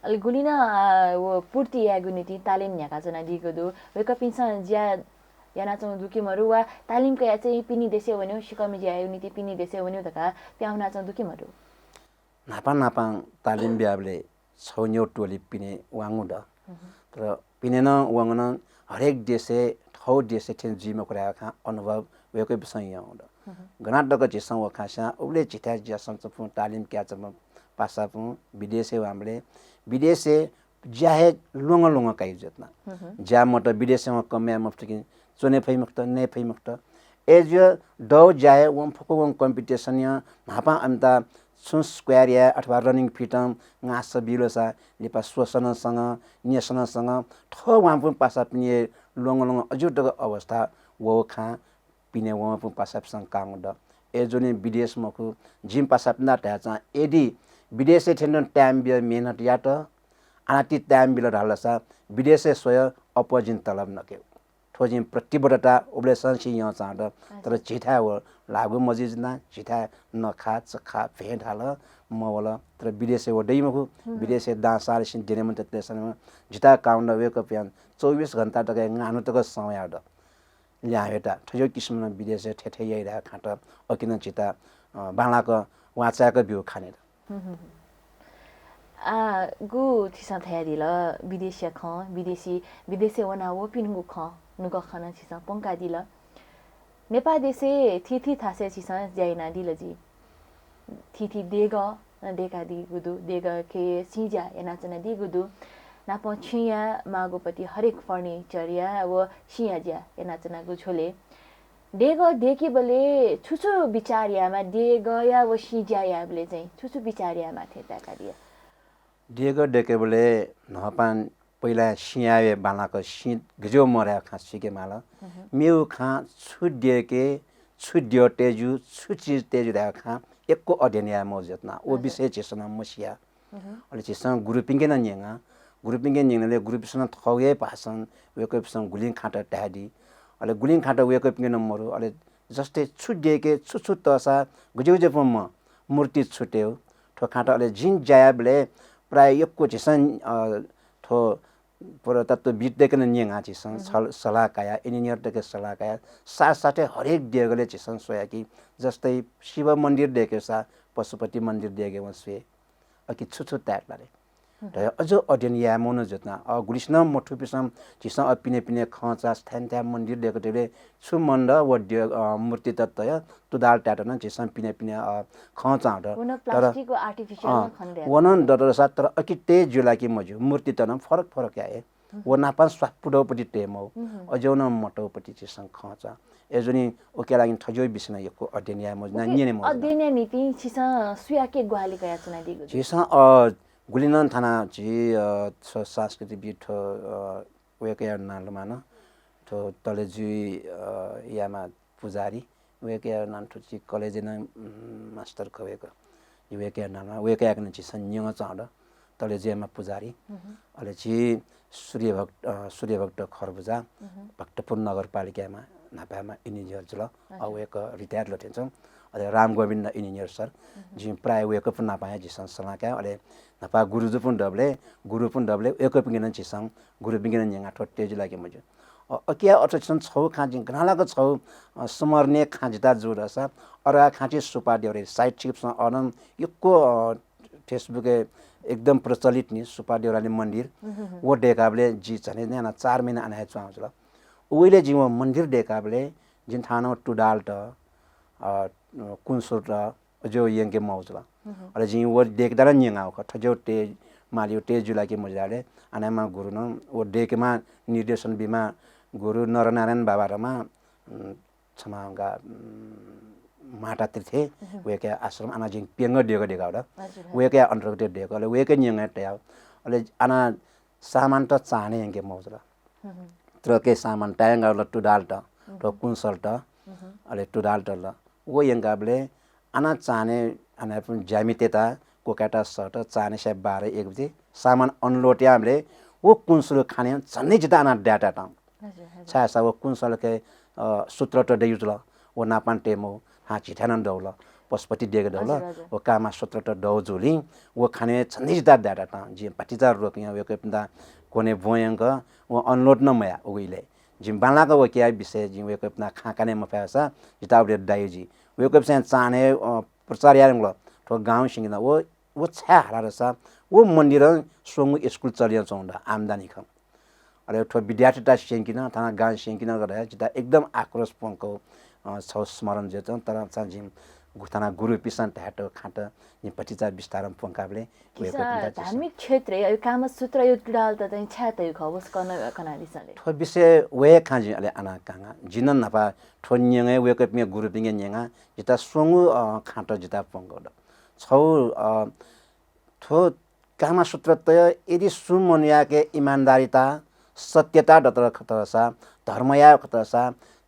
अले गुलिं नं, आ, व पूर्ति यायेगु निंतिं तालिम न्ह्याकाच्वनादीगु दु। वय्‌कःपिन्सं ज्या यानाच्वंगु दु कि मदु, वा तालिम कयाः चाहिँ पिने देशय् वनेगु, सिकःमि ज्या यायेगु निंतिं पिने देशय् वनेगु धकाः पिहां वनाच्वंगु दु कि मदु? न्हापां न्हापां तालिम बियाबलय् छगू निगू टोली पिने वंगु दु। तर पिने नं वंगु नं हरेक देशय् थःगु देशय् थें जुइ मखु धकाः अनुभव वय्‌कःपिसं याःगु दु। गनं तक झीसं व खँ स्यू, उबलय् झीथाय् ज्या सनाच्वंपिं, तालिम कयाच्वंपिं पासापिं विदेशय् वंबलय् विदेशय् ज्या हे ल्वंगः ल्वंगः काइ जुयाच्वन। ज्या मत, विदेशय् वं कम याये मफुत कि, च्वने फइ मखुत, नये फइ मखुत। अय्‌जुयाः दौ ज्या हे वं फुक्क वं competition या न्हापां अमित छुं square या अथवा running feet ङासः बिलसा लिपा स्वसनं संग, न्यसनं संग, थः वंपिं पासापिनि हे ल्वंगः ल्वंगः अज्याःगु तक अवस्था व खँ पिने वंपिं पासापिसं कांगु द। अय्‌जूगुलिं विदेश मखु, जिं पासापिन्त धायेचा, यदि विदेशय् थ्यनेत time बियाः मेहनत यात, आनाति time बिल धालसा विदेशय् स्वयाः अप्वः जिं तलब नके। थ्व जिं प्रतिबद्धता उबलय्‌सं सियंचां द। तर झीथाय् व लागू मजुइजूना, झीथाय् नखा, चखा, भें धाल, मवल। तर विदेशय् व दइ मखु, विदेशय् दां साल सिं द्यनेमन ततले सनेमा, झीथाय् कांगु द। वय्‌कःपिं चौबिस घण्टा तक, एघार तक समय याः द। ल्याहां वयेत थज्याःगु किसिमं विदेशय् थथे थथे याइ धायेगु खँत अकिं नं झीत, अ, बांलाक वांछ्वय्‌क ब्यूगु खँ नि द। हुँ, हुँ, हुँ। आ, गु छिसं धयादिल, विदेशया खँ, विदेशी, विदेशय् वनाः वःपिनिगु खँ, नुगः खँ नं छिसं प्वंकादिल। नेपाः देशय् थीथी थासय् छिसं ज्या यानादिल जि। थीथी देगः नं दय्‌कादीगु दु, देगःके सिंज्या यानाच्वनादीगु दु। नापं छेँया माःगुपति हरेक furniture या व सिंया ज्या यानाच्वनागु झ्वलय् देगः दय्‌केबलय् छु छु बिचाः यायेमाः, देगःया व सिंज्या यायेबलय् चाहिँ छु छु बिचाः यायेमाः थें ताय्‌कादिया? देगः दय्‌केबलय् न्हापां पहिला सिंया बांलाक सिं गज्याःगु मदु धयागु खँ सीके माल। मेगु खँ छु दय्‌के, छु द्यः तयेज्यू, छु चिज तयेज्यू धयागु खँ यक्व अध्ययन याये मजूगु जुयाच्वना। व विषय झीसं नं मसिया। अले झीसं गुरुपिंके नं न्यंगा। गुरुपिंके न्यंगलय् गुरुपिंसं नं थःगु हे भाषां वय्‌कःपिंसं गुलिं खँत धयादी। अले गुलिं खँत वय्‌कःपिंके नं मदु। अले जस्तै छु दय्‌के, छु छु तःसा गज्याःगु ज्यापं मूर्ति छु तयेगु, थ्व खँत। अले जिं ज्या यायेबलय् प्रायः यक्व झीसं, अ, थ्व पुरातत्वविद्‌तय्‌के नं न्यंगा झीसं, सल-, सल्लाह कयाः, engineer-तय्‌के सल्लाह कयाः, साथसाथै हरेक देगलय् झीसं स्वया कि जस्तै शिव मन्दिर दय्‌केसा पशुपति मन्दिर देगलय् वं स्वये। अकिं छु छु ताय्‌त ला रे धयाः अझ अध्ययन याये मजूगु जुयाच्वना। अ, गुलिसिनं मथूपिंसं झीसं अ पिने पिने खंचा, स्थायी स्थायी मन्दिर दय्‌केबलय् छु मन्द व द्यः, अ, मूर्तित तयाः तुडाल तायेत नं झीसं पिने पिने, अ, खंचा द। व नं तर plastic व artificial अँ, नं खने दया। व नं दतसा तर अकिं तये ज्यू ला कि मज्यू, मूर्तित नं फरक फरक याये। व नापं स्वापू दौपति तये मौ, अज्याःगु नं मतौपति झीसं खंचा। अय्‌जूगुलिं उकिया लागिं थज्याःगु विषयं यक्व अध्ययन याये मजूगु, न्यने मजूगु। अध्ययन याये निंतिं छिसं सुयाके ग्वाहालि कयाच्वनादीगु दु? झीसं, अ, गुलिं नं थाना झी, अ, थ्व संस्कृतिविद् थ्व, अ, वय्‌कःया नां लुमंक नं थ्व तलेजुइ, अ, यामा पुजारी, वय्‌कःया नं थुकी कलेजय् नं, उम्, मास्टर खः वय्‌कः। वय्‌कःया नां, वय्‌कःयाके नं झीसं न्यंगु च्वं द, तलेजुइ यामा पुजारी। अले झी सूर्यभक्त, अ, सूर्यभक्त खर्बुजा, भक्तपुर नगरपालिकामा न्हापायामा engineer जुल। अ, वय्‌कः retire लथें च्वं। अले रामगोविन्द engineer सर, जिं प्रायः वय्‌कःपिं नापं हे झीसं सल्लाह काये। अले न्हापा गुरुजुपिं दबलय्, गुरुपिं दबलय् वय्‌कःपिंके नं झीसं गुरुपिंके नं न्यंगा थ्व तये ज्यू ला कि मज्यू। अ, अकिया अर्थय् छिसं छगू खँ जिं गनंलाक छगू, अ, स्मरणीय खँ जितः जू धाःसा, अरवा खाँची सुपाः देउराली site छिकपिसं अन यक्व, अ, Facebook-य् एकदम प्रचलित नि सुपाः देउराली मन्दिर। व दय्‌काबलय् जि झन्डै नं याना चार महिना अन हे च्वंगु जुल। उबलय् जिं व मन्दिर दय्‌काबलय् जिं थाहां नं तुडालत, अ, कुन्सुरत, अज्याःगु यंके मौ जुल। अले जिं व दय्‌केत नं न्यंगागु खः। थज्याःगु तये मालीगु तये ज्यू ला कि मज्यू धाःबलय् अन यामा गुरुं व दय्‌केमाः निर्देशन बीमाः गुरु नरनारायण बाबा धकाः, उम्, छम्ह का, उम्, माता तीर्थे, वय्‌कःया आश्रम अन जिं प्यंगः देगः दय्‌कागु द। वय्‌कःया अन्तर्गत दय्‌कागु, अले वय्‌कःया न्यंगः तयागु। अले अन सामानत चाहने यंके मौ जुल। ट्रकय् सामान तायंकाः ल तुडालत, थ्व कुन्सलत, अले तुडालत ल। व यंकाबलय् अन चाहने, अन ज्यामितित, कोकाय्‌त सःत, चाहने स्याये बाह्र एक बजे सामान unload याःबलय् व कुन्सुल खाने झन्डै जितः अन दाय्‌कातः। छाय्‌धाःसा व कुन्सलके, अ, सूत्रत दयु जुल, व नापं तये मौ, हां झीथाय् नं दौल, पशुपति देगः दौल, व कामसूत्रत दौ जूगुलिं व खाने झन्डै जितः दाय्‌कातः। जिं भतिचा रोकय् वय्‌कःपिन्त क्वने ब्वंयंक व unload नं मयाः उगु इलय्। जिं बांलाक वय्‌कःया विषय जिं वय्‌कःपिन्त खँ काने मफयाःसा जितः उबलय् दायु जुइ। वय्‌कःपिसं चाहने, अ, प्रचार यायेधुंकल, थ्व गाउँ स्यंकिन व, व छाय् हालादसा व मन्दिरं स्वंगू स्कुल चलियाच्वंगु द आम्दानी खँ। अले थ्व विद्यार्थीत स्यंकिन, थाना गाउँ स्यंकिन धयाः जितः एकदम आक्रोश प्वंकौ, अ, छौ स्मरण जुयाच्वं। तर चाहिँ जिं गु-, थाना गुरुपिसं धायेत खँत जिं भतिचा विस्तारं प्वंकाबलय् वय्‌कःपिन्त धार्मिक क्षेत्रय्, अ, कामसूत्र, अ, तुडालत चाहिँ छाय् तयु खः, वसकं कनादिसँ ले। थ्व विषय व हे खँ जिं अले अन कांगा। जिं नं न्हापा थ्व न्यंगु हे वय्‌कःपिंगु गुरुपिंगु न्यंगा, जितः स्वंगू, अ, खँत जितः प्वंकौ द। छौ, अ, थ्व कामसूत्रत यदि सुं मनूयाके इमानदारिता, सत्यता दत खतसा, धर्मया खतसा,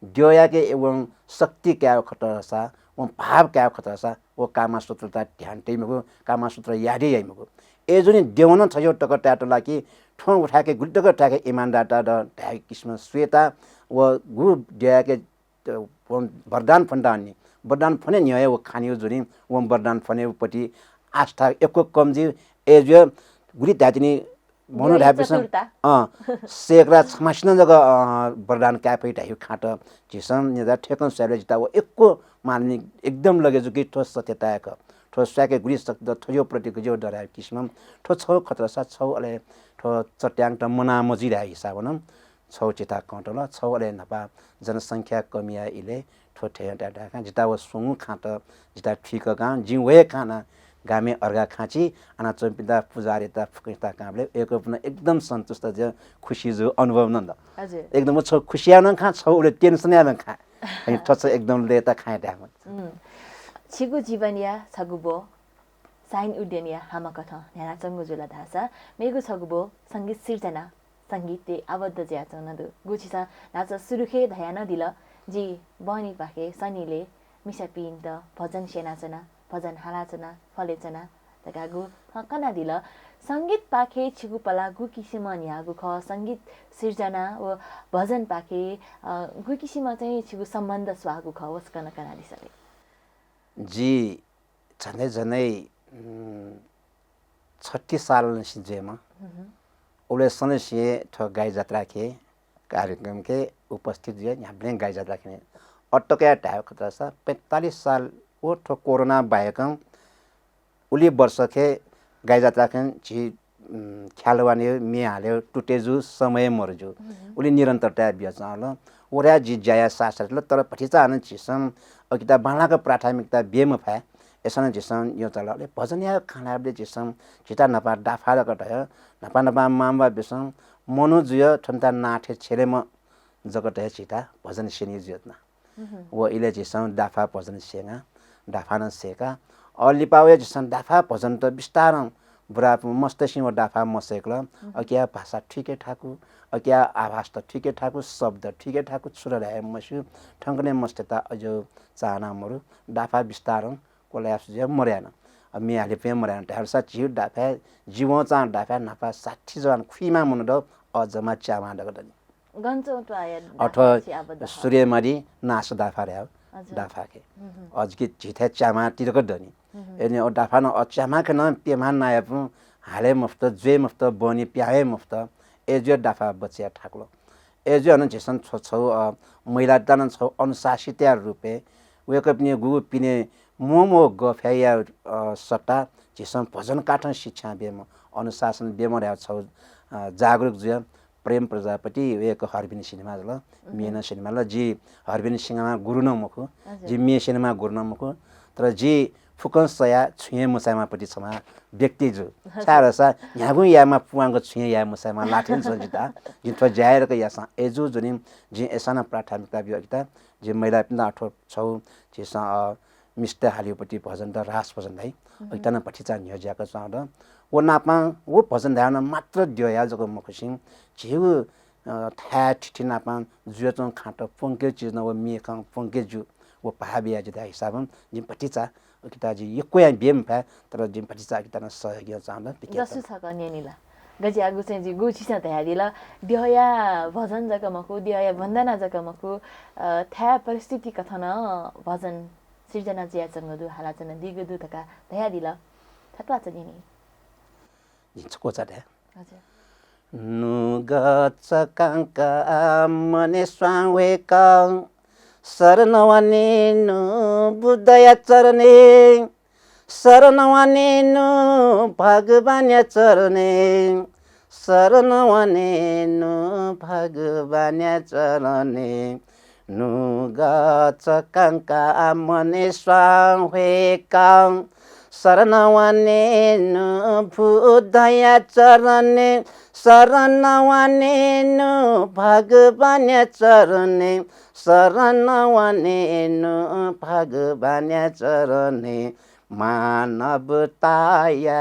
द्यःयाके वं शक्ति कायेगु खतसा, वं भाव कायेगु खतसा, व कामसूत्रता ध्यान तइ मखु, कामसूत्र यादे याइ मखु। अय्‌जूगुलिं द्यवं नं थज्याःगु तक तायेत ला कि थ्वं व थाय्‌के गुलि तक थाय्‌के इमानदारता दु धायेगु किसिमं स्वयेत व गु द्यःयाके त, वं वरदान फ्वनेत हनी। वरदान फ्वने न्ह्यः हे व खानीगु जूगुलिं वं वरदान फ्वनेगु प्रति आस्था यक्व कम जुइ। अय्‌जुया गुलि धायेतिनि मनु द्यःया धायेपिसं, चतुरता। अँ, सयकरा छम्हसिनं जक, अँ, वरदान काये फइ धाइगु खँत झीसं न्यंजा थेकं स्वयेबलय् जितः व यक्व माननीय एकदम लगे जू कि थ्व सत्यता हे खः। थ्व स्वयेके गुलि शक्ति दु, थज्याःगु प्रति गज्याःगु दु धायेगु किसिमं थ्व छगू खतसा छगू अले थ्व चट्याङत मना मजुइ धायेगु हिसाबं नं छगू झीत कं तल, छगू अले न्हापा जनसंख्या कमिया इलय् थ्व थें धायेकां जितः व स्वंगू खँत जितः थुइकाकां जिं व हे खँ नं गामय् अर्घा खाँचि, अन च्वंपिन्त पुजाहारीत फुक्कसित कांबलय् वय्‌कःपिं नं एकदम सन्तुष्ट जुयाः खुसी जूगु अनुभव नं दु। हजुर। एकदम व छगू खुसिया नं खँ, छगू उलि tension या नं खँ। अनि थ्व छ एकदम लय्‌ताः खँ धायेमाः। उम्, छिगु जीवनया छगू ब्व साइन उड्डयनया हामाकथं न्ह्यानाच्वंगु जुल धाःसा मेगु छगू ब्व संगीत सिर्जना, संगीतय् आबद्ध जुयाच्वंगु दु। गु छिसं न्हाचः सुरुखे धया नं दिल, जि बहनीपाखे सनिलय् मिसापिन्त भजन स्यनाच्वना, भजन हालाच्वना, फ्वलेच्वना धकाः गु खँ कनादिल। संगीतपाखे छिगु पलाः गु किसिमं न्ह्याःगु खः, संगीत सिर्जना व भजनपाखे, अ, गु किसिमं चाहिँ छिगु सम्बन्ध स्वाःगु खः, व सकं कनादिसँ ले। जि झन्डै झन्डै, उम्, छत्तीस सालंनिसें जुयाम्ह। उबलय् सनिलंनिसें थ्व गाई जात्राखे कार्यक्रमखे उपस्थित जुया न्ह्याबलें गाई जात्राखे अटकया धायेगु खतसा पैंतालिस साल व थ्व कोरोना बाहेकं उलि वर्षखे गाई जात्राखे झी उम्, ख्यालवाने म्ये हाले तुते जू, समय मरु जू। उलि निरन्तरता बियाच्वंगु। वया जि ज्याया साथसाथै ल, तर भतिचा हानं झीसं अकिता बांलाक प्राथमिकता बिये मफाय्। अय्‌सां नं झीसं न्यंचाल। अले भजनया खँ ल्हायेबलय् झीसं झीत न्हापा दाफा जक धया, न्हापा न्हापा मांबौपिसं मनु जुया थ्वन्ता नाथे छेलेम जक धया झीत भजन स्यनी जुयाच्वना। व इलय् झीसं दाफा भजन स्यंगा, दाफा नं सय्‌का। अ, लिपा वया झीसं दाफा भजनत बिस्तारं बुरा मस्तय्‌सिं व दाफा मसय्‌कल। अकिया भाषा थुइके थाकु, अकिया आभास त थुइके थाकु, शब्द थुइके थाकु, छु धाये मस्यू, थौंकन्हय् मस्तय्‌त अज्याःगु चाहना मरु। दाफा बिस्तारं क्वलाया सुजुया मरु याना। अ, म्ये हाले फुया मरु याना। धाःसा झीगु दाफाय्, जि वंचां दाफाय् न्हापा साठी जवान खुइमा मनू दु, अ, जम्मा च्यामा जक दनि। गन च्वंगु त्वाःया अथवा दाफा छि आबद्ध खः? सूर्यमारी नास दाफा धायेगु। हजुर। दाफाखे। अझ कि झीथाय् च्यामा तिरक दनि। अले अ दाफा नं अ च्यामाखे नं प्यम्ह नायःपिं हाले मफुत, ज्वे मफुत, बहनी प्याः हे मफुत। अय्‌जुया दाफा बचय् याये थाकुल। अय्‌जुया हानं झीसं छगू छगू, अ, महिलात नं छगू अनुशासितया रूपय् वय्‌कःपिनि गुगु पिने म्वःम्वः गफया, अ, सट्टा झीसं भजन काथं शिक्षा बीम्ह, अनुशासन बीम्ह धायेगु छगू, अ, जागरुक जुया। प्रेम प्रजापति वय्‌कः हरबिन सिनेमा जुल, म्ये नं सिनेमा जुल। जि हरबिन सिनेमा गुरु नं मखु, हजुर। जि म्ये सिनेमा गुरु नं मखु, तर जि फुक्कं सयाः छुं हे मचायेमाःपति छम्ह व्यक्ति जु। हजुर। छाय्‌धाःसा न्ह्यागुं यायेमाः पुवांक छुं हे याये मचायेमाः ला थें च्वं जितः। जिं थ्व ज्या हे जक याःसां अय्‌जूगु जुलिं जिं अय्‌सां नं प्राथमिकता बिया। अकिता जि महिलापिन्त अथवा छगू झीसं, अ, मिस्त हालिउपति भजन त रास भजन धाइ। अकिता नं भतिचा न्ह्यज्याक च्वं दु। व नापां व भजन धायेगु नं मात्र द्यःया जक मखुसें झीगु, अ, थाय् थिथि नापां जुयाच्वंगु खँत प्वंके चिज नं व म्ये खँ प्वंके ज्यू। व भाः बिया जि धाये हिसाबं जिं भतिचा अकिता जि यक्वयां बिये मफाय्, तर जिं भतिचा अकिता नं सहयोगया च्वं दु, पिके दसु छकः न्यनिला। गज्याःगु चाहिँ जि गु छिसं धयादिल, द्यःया भजन जक मखु, द्यःया वन्दना जक मखु, अ, थाय् परिस्थिति कथं नं भजन सिर्जना जुयाच्वंगु दु, हालाच्वनादीगु दु धकाः धयादिल। थथे च्वं न्यनी। जिं छकः च्वं धया। हजुर। नुगः चकांका मने स्वां ह्वय्‌कं, शरण वनेनु बुद्धया चरणे, शरण वनेनु भगवानया चरणे, शरण वनेनु भगवानया चरणे। नुगः चकांका मने स्वां ह्वय्‌कं, शरण वनेनु बुद्धया चरणे, शरण वनेनु भगवानया चरणे, शरण वनेनु भगवानया चरणे। मानवताया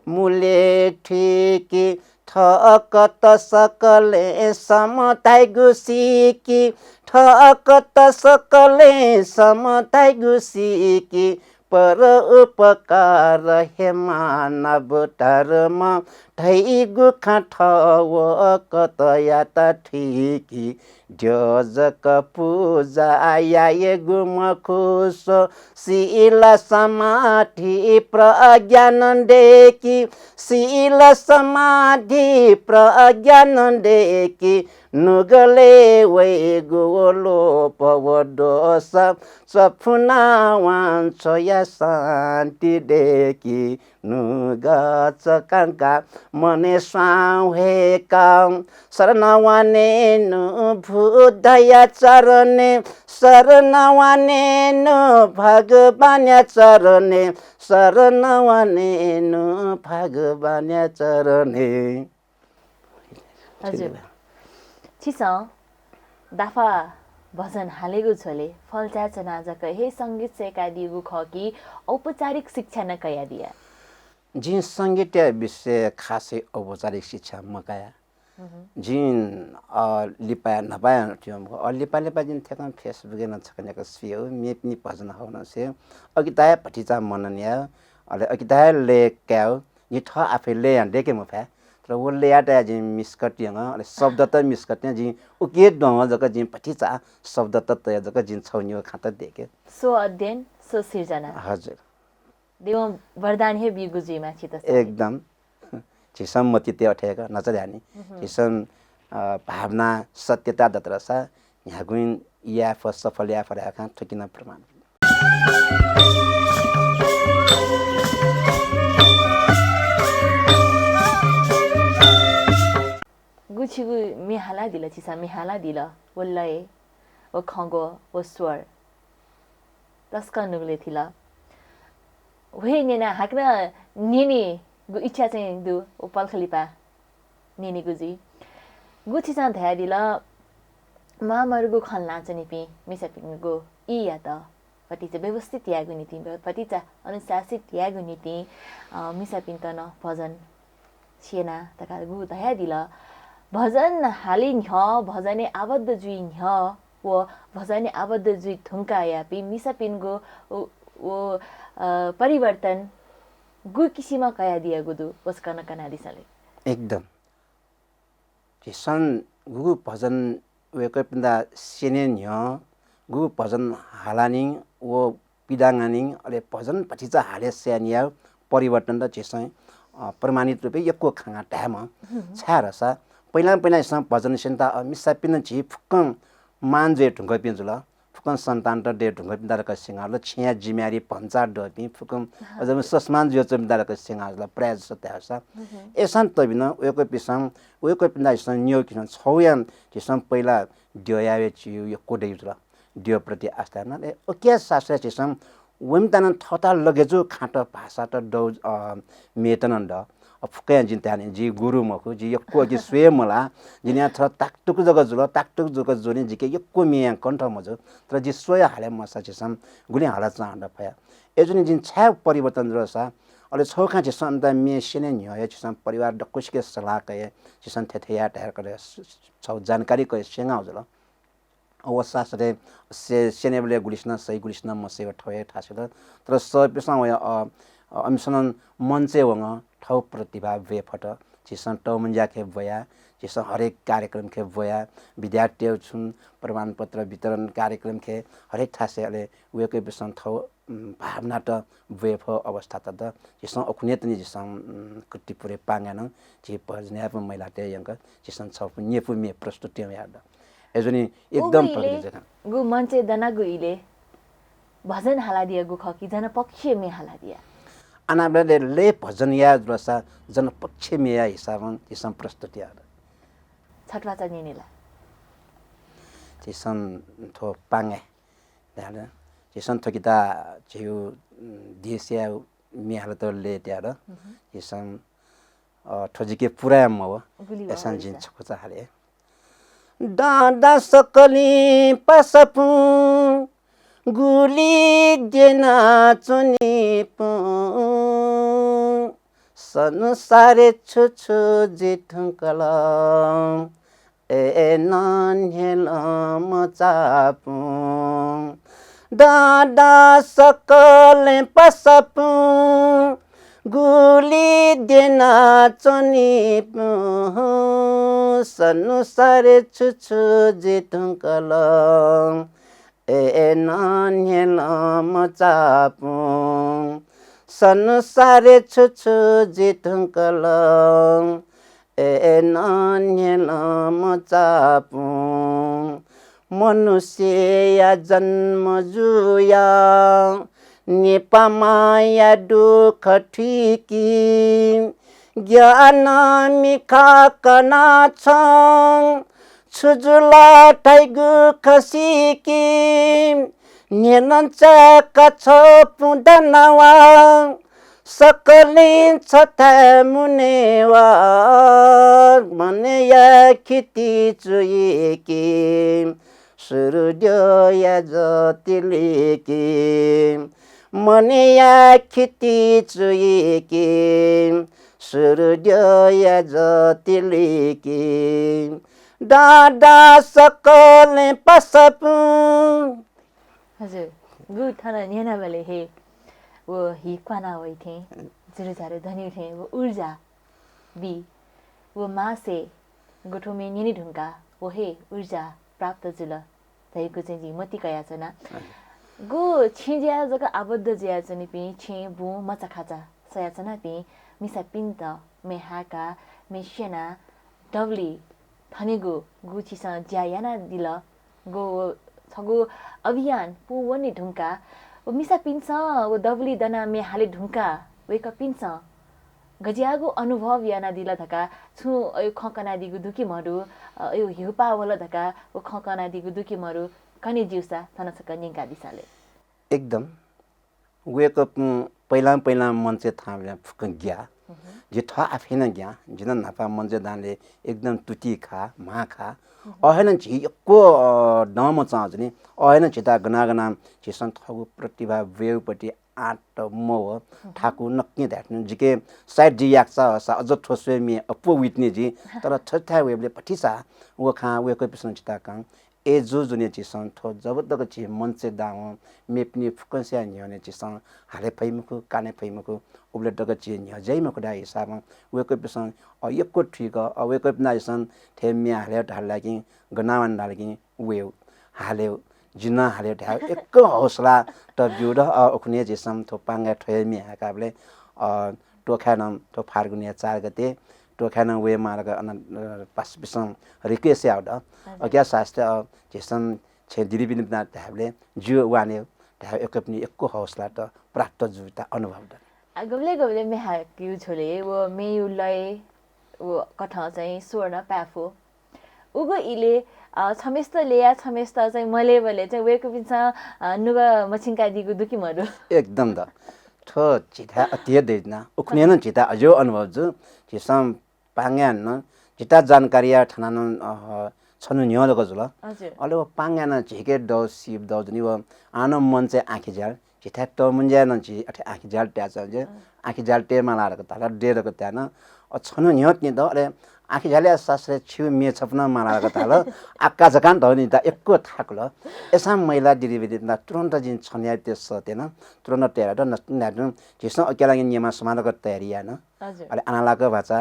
मूल्य थुइके थकत सकलें सम धाइगु सीकि, थकत सकलें सम धाइगु सीकि, परोपकार हे मानव धर्म धाइगु खँ थवकतयात थुइकि। द्यः जक पुजा यायेगु मखु, स्व शील समाधि प्रज्ञा नं दय्‌कि, शील समाधि प्रज्ञा नं दय्‌कि। नुगलय् वइगु व लोभ व दोष सफुना वांछ्वया शान्ति दय्‌कि। नुगः चकांका मनय् स्वां ह्वय्‌क शरण वनेनु बुद्धया चरणय्, शरण वनेनु भगवानया चरणय्, शरण वनेनु भगवानया चरणय्। हजुर। छिसं दाफा भजन हालेगु झ्वलय् फल्चा च्वना जक हे संगीत सय्‌कादीगु खः कि औपचारिक शिक्षा नं कयादिया? जिं संगीतया विषय खासै औपचारिक शिक्षा मकया। जिं, अ, लिपाया न्हापाया थ्यंगु, अ, लिपा लिपा जिं थ्यंकं Facebook-य् नं छकः न्ह्याकं स्वयेगु, मेपिनि भजन हःगु नं स्वयेगु। अकिता हे भतिचा मनन यायेगु, अले अकिता हे लय् कायेगु। जिं थः आफै लय् यानाः दय्‌के मफये। तर व लय्‌यात हे जिं मिस्कत यंगु, अले शब्दत मिस्कत यंगु, जिं उकी द्वहं जक जिं भतिचा शब्दत तयाः जक जिं छगू निगू खँत दय्‌के। स्व अध्ययन, स्व सिर्जना। हजुर। देवं वरदान हे बीगु जुइमा छित। एकदम। झीसं मतिइ तये अथे हे का, न्हाचः धाये नि। झीसं, अ, भावना सत्यता दत धाःसा न्ह्यागुं याये फः, सफल याये फः धायेखं थुकिं नं प्रमाण। गु छिगु म्ये हालादिल, छिसं म्ये हालादिल, व लय, व खँग्वः, व स्वर तसकं नुगलय् थिल। व हे न्यनाः हाकनं न्यनेगु इच्छा चाहिँ दु, व पलख लिपा न्यनेगु जुइ। गु छिसं धयादिल, म्वाःमदुगु खँ ल्हानाच्वनीपिं मिसापिनिगु ईयात भतिचा व्यवस्थित यायेगु निंतिं, भतिचा अनुशासित यायेगु निंतिं, अ, मिसापिन्त नं भजन स्यना धकाः गु धयादिल। भजन हाली न्ह्यः, भजनय् आबद्ध जुइ न्ह्यः व भजनय् आबद्ध जुइ धुंकाःयापिं मिसापिनिगु व, व, अ, परिवर्तन गु किसिमं कयादियागु दु, व छकः नं कनादिसँ ले। एकदम। झीसं गुगु भजन वय्‌कःपिन्त स्यने न्ह्यः गुगु भजन हालानिं व पिदाङानिं, अले भजन भतिचा हाले स्वयानिया परिवर्तन त झीसं, अ, प्रमाणित रूपय् यक्व खंगा धायेमाः। छाय् धाःसा पहिलां पहिलां झीसं भजन स्यनेत, अ, मिसापिं झी फुक्कं मान जुइ धुंकूपिं जुल। फुक्कं सन्तानत दये धुंकूपिन्त धकाः स्यंगु जुल। छेँया जिम्मेवारी भचा दःपिं फुक्कं अझ ससमान जुयाच्वंपिन्त धकाः स्यंगु जुल, प्रायः जसो धाःसा। अय्‌सां तबिनं वय्‌कःपिसं, वय्‌कःपिन्त झीसं न्यंकिसं छगूया झीसं पहिला द्यः याये चिउ यक्व दइ जुल। द्यःप्रति आस्था याना। अले उकिया साथसाथै झीसं वय्‌कःपिन्त नं थःत लगे जूगु खँत, भाषात, दौ, अ, म्येत नं द। अ, फुक्कं जिं धाये नि, जि गुरु मखु, जि यक्व अकिं स्वये मलाः। जिं नं थ्व ताकतुक जक जुल, ताकतुक जक जुलिं जिके यक्व म्ये याना कन्ठ मजू। तर जि स्वयाः हाले मसा झीसं गुलिं हालाच्वना फया। अय्‌जूगुलिं जिं छाय् परिवर्तन जुल धाःसा, अले छगू खँ झीसं अन्त म्ये स्यने न्ह्यः हे झीसं परिवार दक्वसिके सल्लाह कयाः झीसं थथे याये धकाः छगू जानकारी कयाः स्यंगु जुल। व साथसाथै स्यनेबलय् गुलिसिनं सइ, गुलिसिनं मसइ, व थ्व हे थासय् दु। तर सःपिसं वया, अ, अ, अमिसं नं मञ्चय् वंगः थःगु प्रतिभा ब्वये फत। झीसं तःमुंज्याखय् ब्वया, झीसं हरेक कार्यक्रमखय् ब्वया, विद्यार्थीतय् छुं प्रमाणपत्र वितरण कार्यक्रमखय् हरेक थासय् अले वय्‌कःपिसं थःगु, उम्, भावनात ब्वये फः अवस्थात द। झीसं उखुन्हुतुन्हु झीसं, उम्, कीर्तिपुरय् पांगाय् नं झी भजनयापं महिलातय् यंक झीसं छपु न्यपु म्ये प्रस्तुत यात द। अय्‌जूगुलिं एकदम प्रगति जुल। गु मञ्चय् दनागु इलय् भजन हालादियागु खः कि जनपक्षीय म्ये हालादिया? अनाबलय् लय् भजन याये जुलसा जनपक्षीय म्येया हिसाबं झीसं प्रस्तुत यात द। छत्वाचा न्यने ला? झीसं थ्व पांगाय् धाल। झीसं थ्व किता झीगु, उम्, देशया म्ये हालातःगु लय् तयार। झीसं, अ, थ्व जिके पुरा याये मवः। अय्‌सां जिं छकूचा हाले। दँ दँ सकलिं पासापुं गुलि द्यनाच्वनीपुं संसारय् छु छु जुइ धुंकल, अय्‌नं न्ह्यलं मचाःपुं। दँ दँ सकलें पासापुं, गुलि द्यनाच्वनीपुं। संसारय् छु छु जुइ धुंकल, अय्‌नं न्ह्यलं मचाःपुं। संसारय् छु छु जुइ धुंकल, अय्‌नं न्ह्यलं मचाःपुं। मनुष्यया जन्म जुयाः नेपाःमाया दुःख थुइकी। ज्ञान मिखा कनाः छं छु जुल धाइगु खँ सीकी। न्ह्यलं चाय्‌का छपुं दनावा, सकलें छथाय् मुनेवा। मनया खिति चुइकी, सूर्यया ज्योति लुइकी। मनया खिति चुइकी, सूर्यया ज्योति लुइकी। दँ दँ सकलें पासापुं। हजुर, गु थन न्यनाबलय् हे व हि क्वाना वइ थें, झुरुझारु धन्यु थें व ऊर्जा बी। व मासे गु थ्व म्ये न्यने धुंकाः व हे ऊर्जा प्राप्त जुल धइगु चाहिँ जिं मतिइ कयाच्वना। हजुर। गु छेँज्याय् जक आबद्ध जुयाच्वनीपिं छेँ बुँ मचाखाचा सयाच्वनापिं मिसापिन्त म्ये हाय्‌काः, म्ये स्यनाः दबुलिइ थनेगु गु छिसं ज्या यानादिल, गु व छगू अभियान पूवने धुंकाः व मिसापिन्सं व दबुलिइ दनाः म्ये हाले धुंकाः वय्‌कःपिन्सं गज्याःगु अनुभव यानादिल धकाः छुं अय् खँ कनादीगु दु कि मदु, अ, अय् हिउपाः वल धकाः व खँ कनादीगु दु कि मदु, कने ज्यूसा थन छकः न्यंकादिसँ ले। एकदम। वय्‌कःपिं पहिलां पहिलां मञ्चय् थाहां वयेबलय् फुक्कं ग्याः। हम्म। जि थः आफैं नं ग्याः। जि नं न्हापा मञ्चय् दांलय् एकदम तुति खा, म्हा खा। हम्म। अ हे नं झी यक्व, अ, दं मचां जुनि। अ हे नं झीत गना गनां झीसं थःगु प्रतिभा ब्वयेगुपट्टि आँट मवः। हम्म। थाकु नकतिनि धायेथें जिके सायद जि याकचा हःसा अझ थ्व स्वये म्ये अप्वः वइतिनि जि। तर थथे थाय् वयेबलय् भतिचा व खा वय्‌कःपिसं झीत कं अय्‌जूगुलिं झीसं थ्व जब तक झी मञ्चय् दां वं मेपिनि फुक्कसिया न्ह्यःने झीसं हाले फइ मखु, काने फइ मखु, उबलय् तक झी न्ह्यज्याइ मखु धाःगु हिसाबं वय्‌कःपिसं, अ, यक्व थुइक, अ, वय्‌कःपिन्त झीसं थथे म्ये हाले धाल कि, गनावन धाल कि, वयेगु, हालेगु, जि नं हालेगु धायेगु यक्व हौसला त ब्यू द, अ, उखुन्हु हे झीसं थ्व पांगाय् थ्व हे म्ये हाय्‌काबलय्, अ, टोखाय् नं थ्व फाल्गुनया चार गते टोखाय् नं वये माल का, अन, अ, पासापिसं request याःगु द। हजुर। अकिया सास्ते, अ, झीसं छेँ दिदीपिन्त धायेबलय् ज्यू वानेगु धायेगु यक्वपिनि यक्व हौसला त प्राप्त जूगु त अनुभव द। आ, गबलय् गबलय् म्ये हाय्‌केगु झ्वलय् व म्येयु लय व कथं चाहिँ स्वर नं पाय्‌फु। उगु इलय्, अ, छम्हेसित लय्‌या छम्हेसित चाहिँ मलय्‌बलय् चाहिँ वय्‌कःपिन्सं, अ, नुगः मछिंकादीगु दु कि मदु? एकदम द। थ्व झीथाय् अति हे दइतिना। उखुन्हु नं झीत अज्याःगु अनुभव जू। झीसं पांगाय् नं झीत जानकारी याये थानाः नं, अ, छन्हु न्ह्यः जक जुल। हजुर। अले व पांगाय् नं झीके दौ सिप दौ जुनि व आः नं मञ्चय् आँखिज्याल। झीथाय् तःमुंज्याय् नं झी अथे आँखिज्याल तयाच्वं जे। अँ। आँखिज्याल तये माला धकाः धाल, दे धकाः धाये नं। अ, छन्हु न्ह्यः तिनि दौ, अले आँखिज्यालया सासरे छिगु म्ये छपु नं माला धकाः धाल। आकाझकां धौ नि ता यक्व थाकुल। अय्‌सां महिला दिदीबहिनीत तुरुन्त जिं छन्हुयात सःते नं, तुरुन्त तयार यात, नस्तिं धायेधुन झीसं अकिया लागिं निमा समाजक तयारी याये नं। हजुर। अले आनालाक भाचा,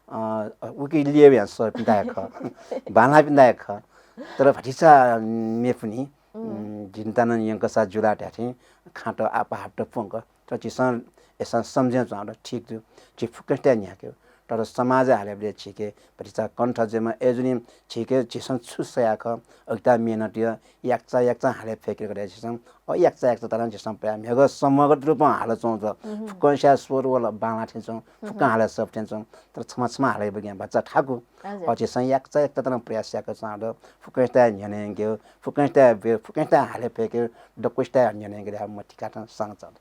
अ, उकी लियः यां सःपिन्त हे खः। बांलाःपिन्त हे खः। तर भतिचा मेपुनि, उम्। उम्, जिन्ता नं यंकसा जुला धायेथें खाँत आपाहात प्वंक। तर झीसं अय्‌सां सम्झे च्वंगु ठीक दु। झी फुक्कसित न्ह्याकेगु। तर समाजय् हालेबलय् झीके भतिचा कण्ठ जुइमा अय्‌जूगुलिं झीके झीसं छु सया खः, अकिता मेहनत या, याकचा याकचा हाले फय्‌केगु धकाः झीसं, अ, याकचा याकचा तनाः झीसं पया म्हेगः समूहगत रूपं हालाच्वंगु दु। उहुँ। फुक्कसिया स्वर व बांलाः थें च्वं, फुक्कं हाले सःप थें च्वं, तर छम्ह छम्ह हाले बग्यां भचा थाकु। हजुर। अ, झीसं याकचा याकचा तनाः प्रयास याकाच्वंगु दु। फुक्कसित न्ह्यःने यंकेगु, फुक्कसित ब्वयेगु, फुक्कसित हाले फय्‌केगु, दक्वसित न्ह्यःने यंकेगु धयाः मतिकातं सां च्वं।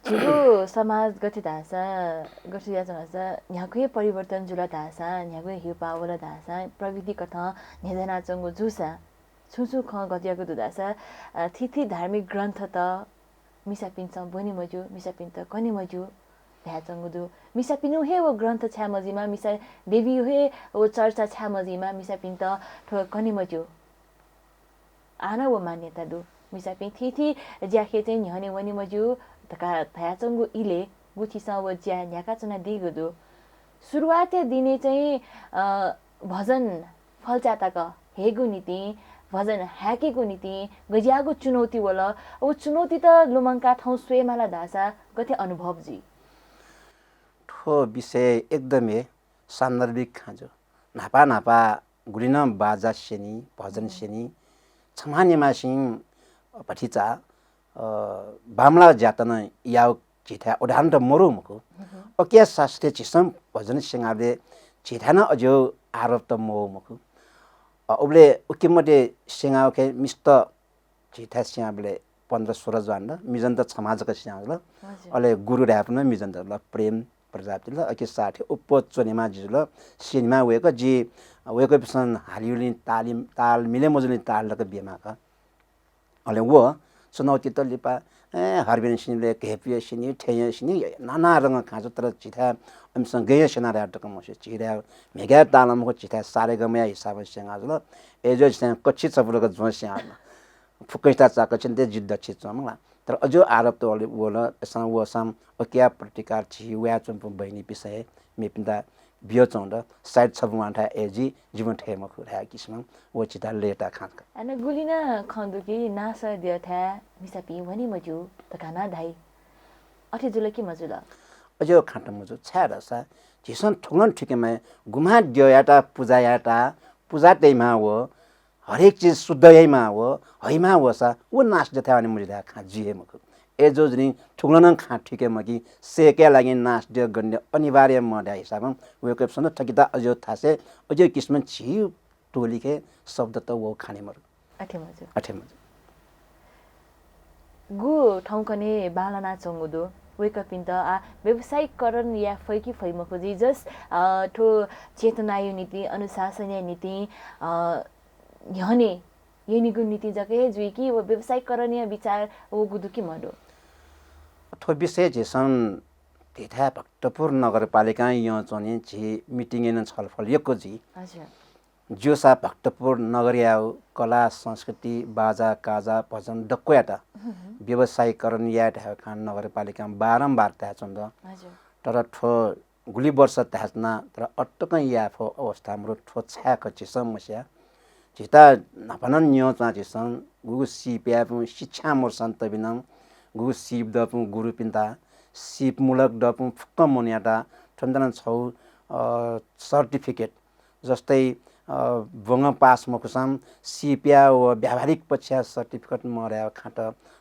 झीगु समाज गथे धाःसा, गथे जुयाच्वं धाःसा, न्ह्यागु हे परिवर्तन जुल धाःसा, न्ह्यागु हे हिउपाः वल धाःसा, प्रविधि कथं न्ह्यज्यानाच्वंगु जूसा, छुं छुं खँ गथे याःगु दु धाःसा, अ, थीथी धार्मिक ग्रन्थत मिसापिन्सं ब्वने मज्यू, मिसापिन्त कने मज्यू। धयाच्वंगु दु। मिसापिनिगु हे व ग्रन्थ छाय् मजुइमा, मिसा देवीगु हे व चर्चा छाय् मजुइमा, मिसापिन्त थ्व कने मज्यू। आः नं व मान्यता दु। मिसापिं थीथी ज्याखे चाहिँ न्ह्यःने वने मज्यू धकाः धयाच्वंगु इलय् गु छिसं व ज्या न्ह्याकाच्वनादीगु दु। सुरुवातया दिनय् चाहिँ, अ, भजन फल्चा तक हयेगु निंतिं, भजन हायेकेगु निंतिं गज्याःगु चुनौती वल? व चुनौतीत लुमंकाः थौं स्वयेमाल धाःसा गथे अनुभव जुइ? थ्व विषय एकदम हे सान्दर्भिक खँ जू। न्हापा न्हापा गुलिं नं बाजा स्यनी, भजन स्यनी, छम्ह निम्हसिं भतिचा, अ, बांमलाः ज्यात नं याउ झीथाय् उदाहरण त मरु मखु। अकिया सास्थे झीसं भजन स्यंगाबलय् झीथाय् नं अज्याउ आरोप त मवु मखु। अ, उबलय् उकिमध्ये स्यंगाउ खे मिस्त झीथाय् स्यंगाबलय् पन्ध्र सोह्र जवान द, मिजन त छम्ह जक स्यंगाउ जुल। हजुर। अले गुरु धायेपु नं मिजन त ल, प्रेम प्रजापति ल, अकिया साथी उप्पो च्वनेमा जि जुल, स्यनेमा वय्कः जि, वय्कःपिसं हालिउलिं तालिम, ताल मिले मजुलिं ताल तक बियेमाः का। अले व चुनौती त लिपा, ए, हर्बेन स्यनी, ले घेपुया स्यनी, ठेंया स्यनी, नाना रंग खँ जू, तर झीथाय् अमिसं गय् स्यना धाये तक मस्यू। झीथाय् म्हिगः तालं मखु, झीथाय् सारेगमया हिसाबं स्यंगा जुल। अय्जूगुलिं झीथाय् कच्छि छपु तक ज्वं स्यंगा जुल। फुक्कसित चाकःछिं दे जि दच्छि च्वंम्ह ला। तर अज्याउ आरोप त वल, वल, अय्सां वःसां अकिया प्रतिकार झी वयाच्वंपिं बहिनीपिसं हे मेपिन्त बियाच्वंगु दु, सायद छपु म्वाःथाय् अय्जूगुलिं जिं थथे मखु धाये किसिमं व झीत लय्ताः खँ का। अन गुलि नं खँ दु कि नासः द्यःथाय् मिसापिं वने मज्यू धकाः नं धाइ। अथे जुल कि मजुल? अज्याउ खँ त मजू, छाय्धाःसा झीसं थुगुलं थुइकेमाः, गुम्ह द्यःयात, पुजा यायेत, पुजा तयेमाः व हरेक चिज शुद्ध याइमाः व हइमाः वःसा व नाश द्यःथाय् वने मज्यू धाये खँ जुइ हे मखु। अय्जूगुलिं थुगुलं नं खँ थुइके मखु कि सय्कय् लागिं नाश द्यः गन द्यः अनिवार्य मदु धाये हिसाबं वय्कःपिसं थुकियात अज्याउ थासय् अज्याउ किसिमं झी टोलिखे शब्द त वः खने मरु। अथे मजू। अथे मजू। गु थौंकन्हय् बांलानाच्वंगु दु, वय्कःपिन्त आः व्यावसायिकरण याये फइ कि फइ मखु, जि just, अ, थ्व चेतनाया निंतिं, अनुशासनया निंतिं, अ, न्ह्यःने यनीगु निंतिं जक हे जुइ कि व व्यावसायिकरणया विचार वःगु दु कि मदु? थ्व विषय झीसं धयाथाय् भक्तपुर नगरपालिकां यंच्वने झी meeting यानाः छलफल यक्व जुइ। हजुर। ज्यूसा भक्तपुर नगरया कला, संस्कृति, बाजा, काजा, भजन दक्वयात व्यावसायीकरण याये धयागु खँ नगरपालिकां बारम्बार धायेच्वंगु दु। हजुर। तर थ्व गुलि वर्ष धायेच्वना, तर अतकं याये फइगु अवस्था मरु। थ्व छाय् खः झीसं मस्याः। झीत न्हापां नं न्यं च्वं, झीसं गुगु सीप याःपिं शिक्षा मरुसां तबिनं, गुगु सीप दःपिं गुरुपिन्त, सीप मुलक दःपिं फुक्क मनूयात थ्वन्त नं छगू, अ, certificate जस्तै, अ, ब्वंगः पास मखुसां सीपया व व्यावहारिक पक्षया certificate मदयेगु खँ त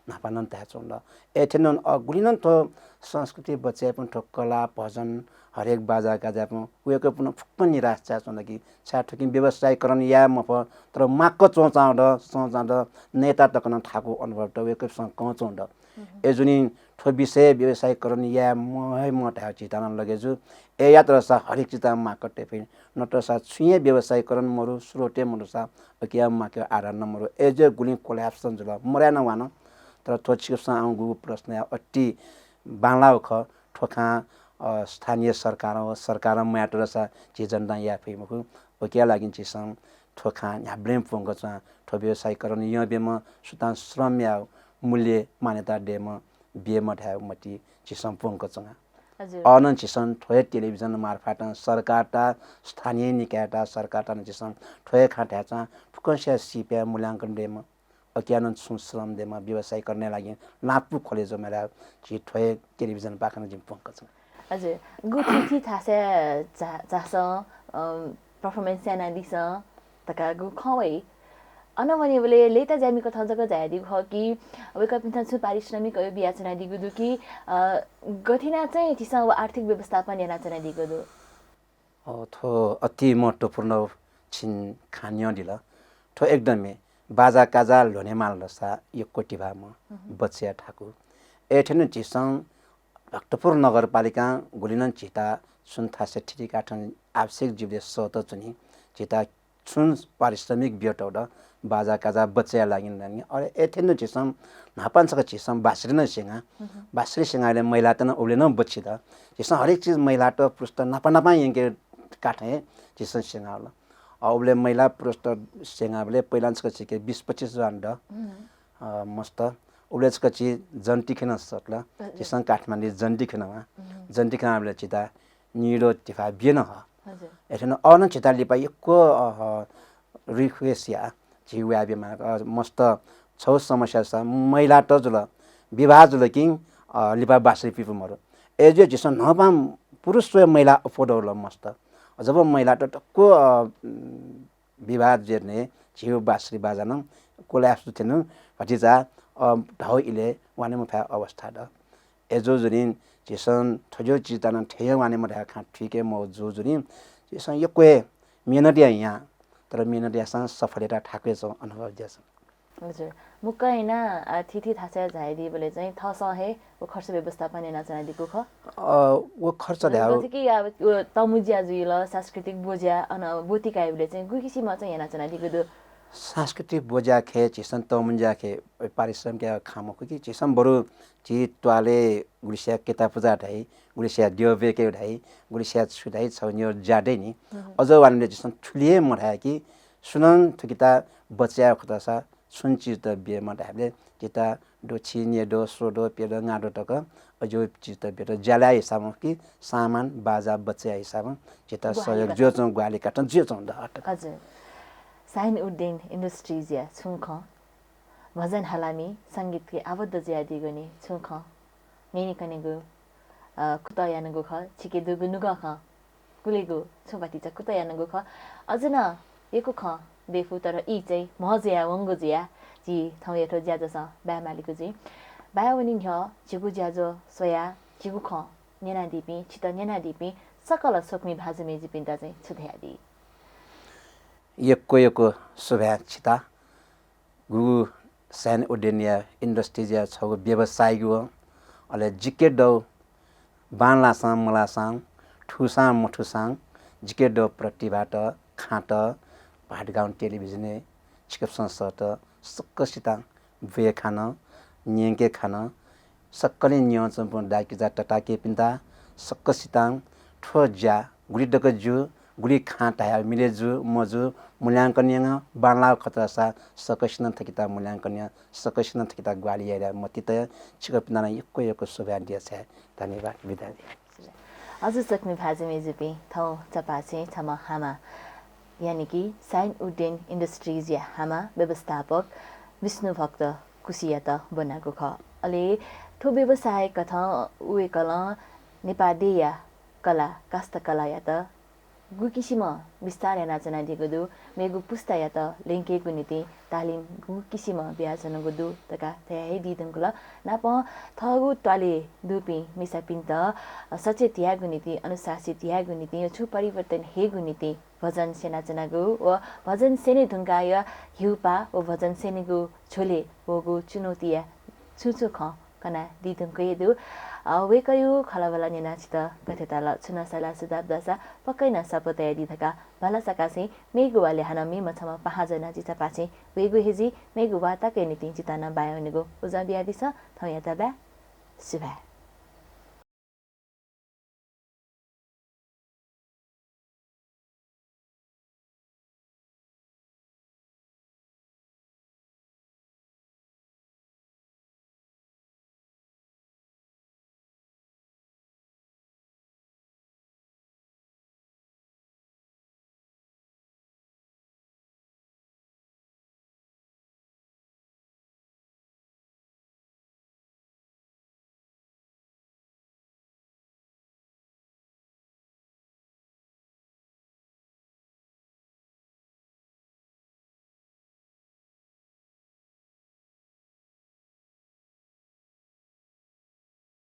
न्हापां नं धायेच्वंगु दु। अय्‌थें नं, अ, गुलिं नं थ्व संस्कृति बचय् यायेपिं, थ्व कला, भजन, हरेक बाजा गाजाय् यायेपिं वय्‌कःपिं फुक्क निराश जुयाच्वंगु दु कि छाय् थुकिं व्यावसायीकरण याये मफु, तर माक्क च्वंच्वंगु दु, च्वंच्वंगु दु, नयेत तक नं थाकु अनुभव त वय्‌कःपिसं कयाच्वंगु दु। अय्‌जूगुलिं थ्व विषय व्यावसायीकरण याये मयाये मते धयागु झीत नं लगे जू। अय् यात धाःसा हरेक चिजं माक्क तये फइ। नतःसा छुं हे व्यावसायीकरण मरु, स्रोत हे मरुसा अकिया माक्क आधार नं मरु। अय्‌जूगुलिं collapse नं जुल, मरय् नं वान। तर थ्व छिकपिन्सं आःगु प्रश्नया अति बांलाःगु खः। थ्व खँ, अ, स्थानीय सरकारं व सरकारं मयात धाःसा झी जनतां याये फइ मखु। अकिया लागिं झीसं थ्व खँ न्ह्याबलें प्वंक च्वं। थ्व व्यावसायीकरण यंब्यूम्ह, सुथां श्रमया मूल्य मान्यता दयेम्ह, ब्यूम्ह धयागु मतिइ झीसं प्वंक च्वं। हजुर। अन झीसं थ्व हे television मार्फत सरकारत, स्थानीय निकायत, सरकारत नं झीसं थ्व हे खँ धाये च्वं, फुक्कसिया सीपया मूल्यांकन दयेम्ह, अकिया नं छुं श्रम दयेम्ह, व्यावसायीकरणया लागिं नापु खोले जूम्ह धयागु झी थ्व हे television पाखें नं जिं प्वंक च्वं। हजुर, गु थीथी थासय् झा-, झासँ, अ, performance यानादिसँ धकाः गु खँ वइ। अन वनेबलय् लय्‌ताः ज्यामि कथं जक झायादीगु खः कि वय्‌कःपिन्सं छुं पारिश्रमिक बियाच्वनादीगु दु कि, अ, गथे यानाः चाहिँ झीसं व आर्थिक व्यवस्थापन यानाच्वनादीगु दु? अ, थ्व अति महत्त्वपूर्ण छिं खँ न्यंदिल। थ्व एकदमै बाजाकाजा ल्ह्वनेमाल धाःसा यक्व तिबः मं बचय् याये थाकु। अय्‌थें नं झीसं भक्तपुर नगरपालिकां गुलिं नं झीत छुं थासय् थीथी कथं आवश्यक जूबलय् सःतः च्वनी। झीत छुं पारिश्रमिक बियातःगु दु, बाजाकाजा बचय् यायेगु लागिं नं। अले अथे नं झीसं न्हापां छकः झीसं बाँसुरी नं स्यंगु। बाँसुरी स्यंगु अले महिलात नं उबलय् नं बचय् यात। झीसं हरेक चिज महिलात पुरुषत नापा नापा यंके काठें झीसं स्यंगु। अ, उबलय् महिला पुरुषत स्यंगु बलय् पहिला छकः झीके बिस पच्चिस जवान दु। अ, मस्त। उबलय् छकः झी जन्ती खिन सतल। हजुर। झीसं काठमाडौं जन्ती खिन वं। जन्ती खिन बलय् झीत निदँ तिफा बियान हः। हजुर। अथे नं अन झीत लिपा यक्व, अ, request याः। झी वये बिमाः, अ, मस्त छगू समस्या सा महिलात जुल, विवाह जुल कि, अ, लिपा बाँसुरी पिपु मरु। अय्‌जुया झीसं न्हापां पुरुष स्वयाः महिला अप्वः दु ल मस्त। जब महिलात दक्व, अ, विवाह जुयाः नं झीगु बाँसुरी बाजा नं collapse थें भतिचा, अ, धाउ इलय् वाने मफया अवस्था दु। अय्‌जूगुलिं झीसं थज्याःगु चिजत नं थथे वाने मफया खँ थुइके मज्यू जुलिं झीसं यक्व हे मेहनत याना, तर मेहनत याःसां सफलता थाकुयाच्वंगु अनुभव जुयाच्वन। हजुर, मुक्कं याना, अ, थीथी थासय् झायादीबलय् चाहिँ थःसं हे व खर्च व्यवस्थापन यानाच्वनादीगु खः। अ, व खर्च अ, धायेगु गथे कि अब, व तःमुँज्या जुइ ल, सांस्कृतिक ब्वज्या, अन ब्वति काइबलय् चाहिँ गु किसिमं चाहिँ यानाच्वनादीगु दु? सांस्कृतिक ब्वज्याखय् झीसं तःमुँज्याखय् पारिश्रमिक खँ मखु कि झीसं बरु झी त्वालय् गुलिस्या केता पुजा धाइ, गुलिस्या द्यः ब्वय्‌केगु धाइ, गुलिस्या छु धाइ, छगू निगू ज्या दइ नि। अझ वानबलय् झीसं थुलि हे मधाये कि सुनं थुकिता बचय् याये खतसा छुं चिजत ब्ययेमा धायेबलय् झीत द्वः, छि, न्यद्वः, स्वद्वः, प्यद्वः, ङाद्वः तक अज्याःगु चिजत ब्ययेत ज्यालाया हिसाबं कि सामान बाजा बचय् याये हिसाबं झीत सहयोग जुयाच्वंगु, ग्वाहालि कातं जुयाच्वंगु दु। हजुर। साइन उद्दिन इन्डस्ट्रिजया छुं खँ, भजन हालामि संगीतके आबद्ध जुयादीगुनि छुं खँ, न्यनेकनेगु, अ, कुतः यानागु खः, छिके दुगु नुगः खँ, गुलिगु छुं भतिचा कुतः यानागु खः। अझ नं यक्व खँ दयेफु, तर ई चाहिँ म्ह जुयावंगु जुयाः जि थौंया थ्व ज्याझ्वलय् बाय् मालीगु जुइ। बाय् वने न्ह्यः झीगु ज्याझ्वः स्वयाः झीगु खँ न्यनादीपिं, छित न्यनादीपिं सकल स्वकुमि भाजु मय्‌जुपिन्त चाहिँ छु धयादी? यक्व यक्व सुभाय् छित। गुगु साइन उद्दिनया इन्डस्ट्रिजया छगू व्यवसायिक व अले जिके दउ बांलाःसां मलाःसां, थूसां मथूसां, जिके दउ प्रतिभात, खाँत, भादगाउँ टेलिभिजनय् छिकपिन्सं सःत सकसितां ब्वये खान, न्यंके खान, सकलें न्यंच्वंपिं दाइकिजा तताकेहेँपिन्त सकसितां थ्व ज्या गुलि दक ज्यू, गुलि खां धयाः मिलय् जू मजू मूल्यांकन यानाः बांलाः खतसा सकसिनं थकिता मूल्यांकन यानाः सकसिनं थकिता ग्वाहालि याये मतित। छिकपिन्त नं यक्व यक्व सुभाय् देछाये। धन्यवाद, बिदा दे। हजुर, स्वकुमि भाजु मय्‌जुपिं, थौं चपाःछेँ छम्ह हामा, यानि कि साइन उड्डेन इन्डस्ट्रिजया हामा व्यवस्थापक विष्णुभक्त कुसीयात ब्वनागु खः। अले थ्व व्यवसाय कथं वय्‌कलं नेपाः देय्‌या कला, काष्ठकलायात गु किसिमं विस्तार यानाच्वनादीगु दु, मेगु पुस्तायात ल्यंकेगु निंतिं तालिम गु किसिमं बियाच्वनागु दु धकाः धया हे दी धुंकल। नापं थःगु त्वालय् दुपिं मिसापिन्त सचेत यायेगु निंतिं, अनुशासित यायेगु निंतिं, छु परिवर्तन हयेगु निंतिं भजन स्यनाच्वनागु व भजन स्यने धुंकाः ह्यूपाः व भजन स्यनेगु झ्वलय् वःगु चुनौतीया छुं छुं खँ कनादी धुंकूगु दु। अ, वय्‌कःयागु खँल्हाबल्हा न्यनाः छितः गथे ताल, छुं नं सल्लाह सुझाव दःसा पक्कै नं सःपः तयादी धकाः भलसा कासें मेगु वालय् हानं मेम्ह छम्ह पाहां ज्वनाः जि चपाःछेँ वयेगु हे जुइ। मेगु वार्ताकया निंतिं जितः नं बाय् वनेगु उजं बियादिसँ। थौंयात बाय्। सुभाय्।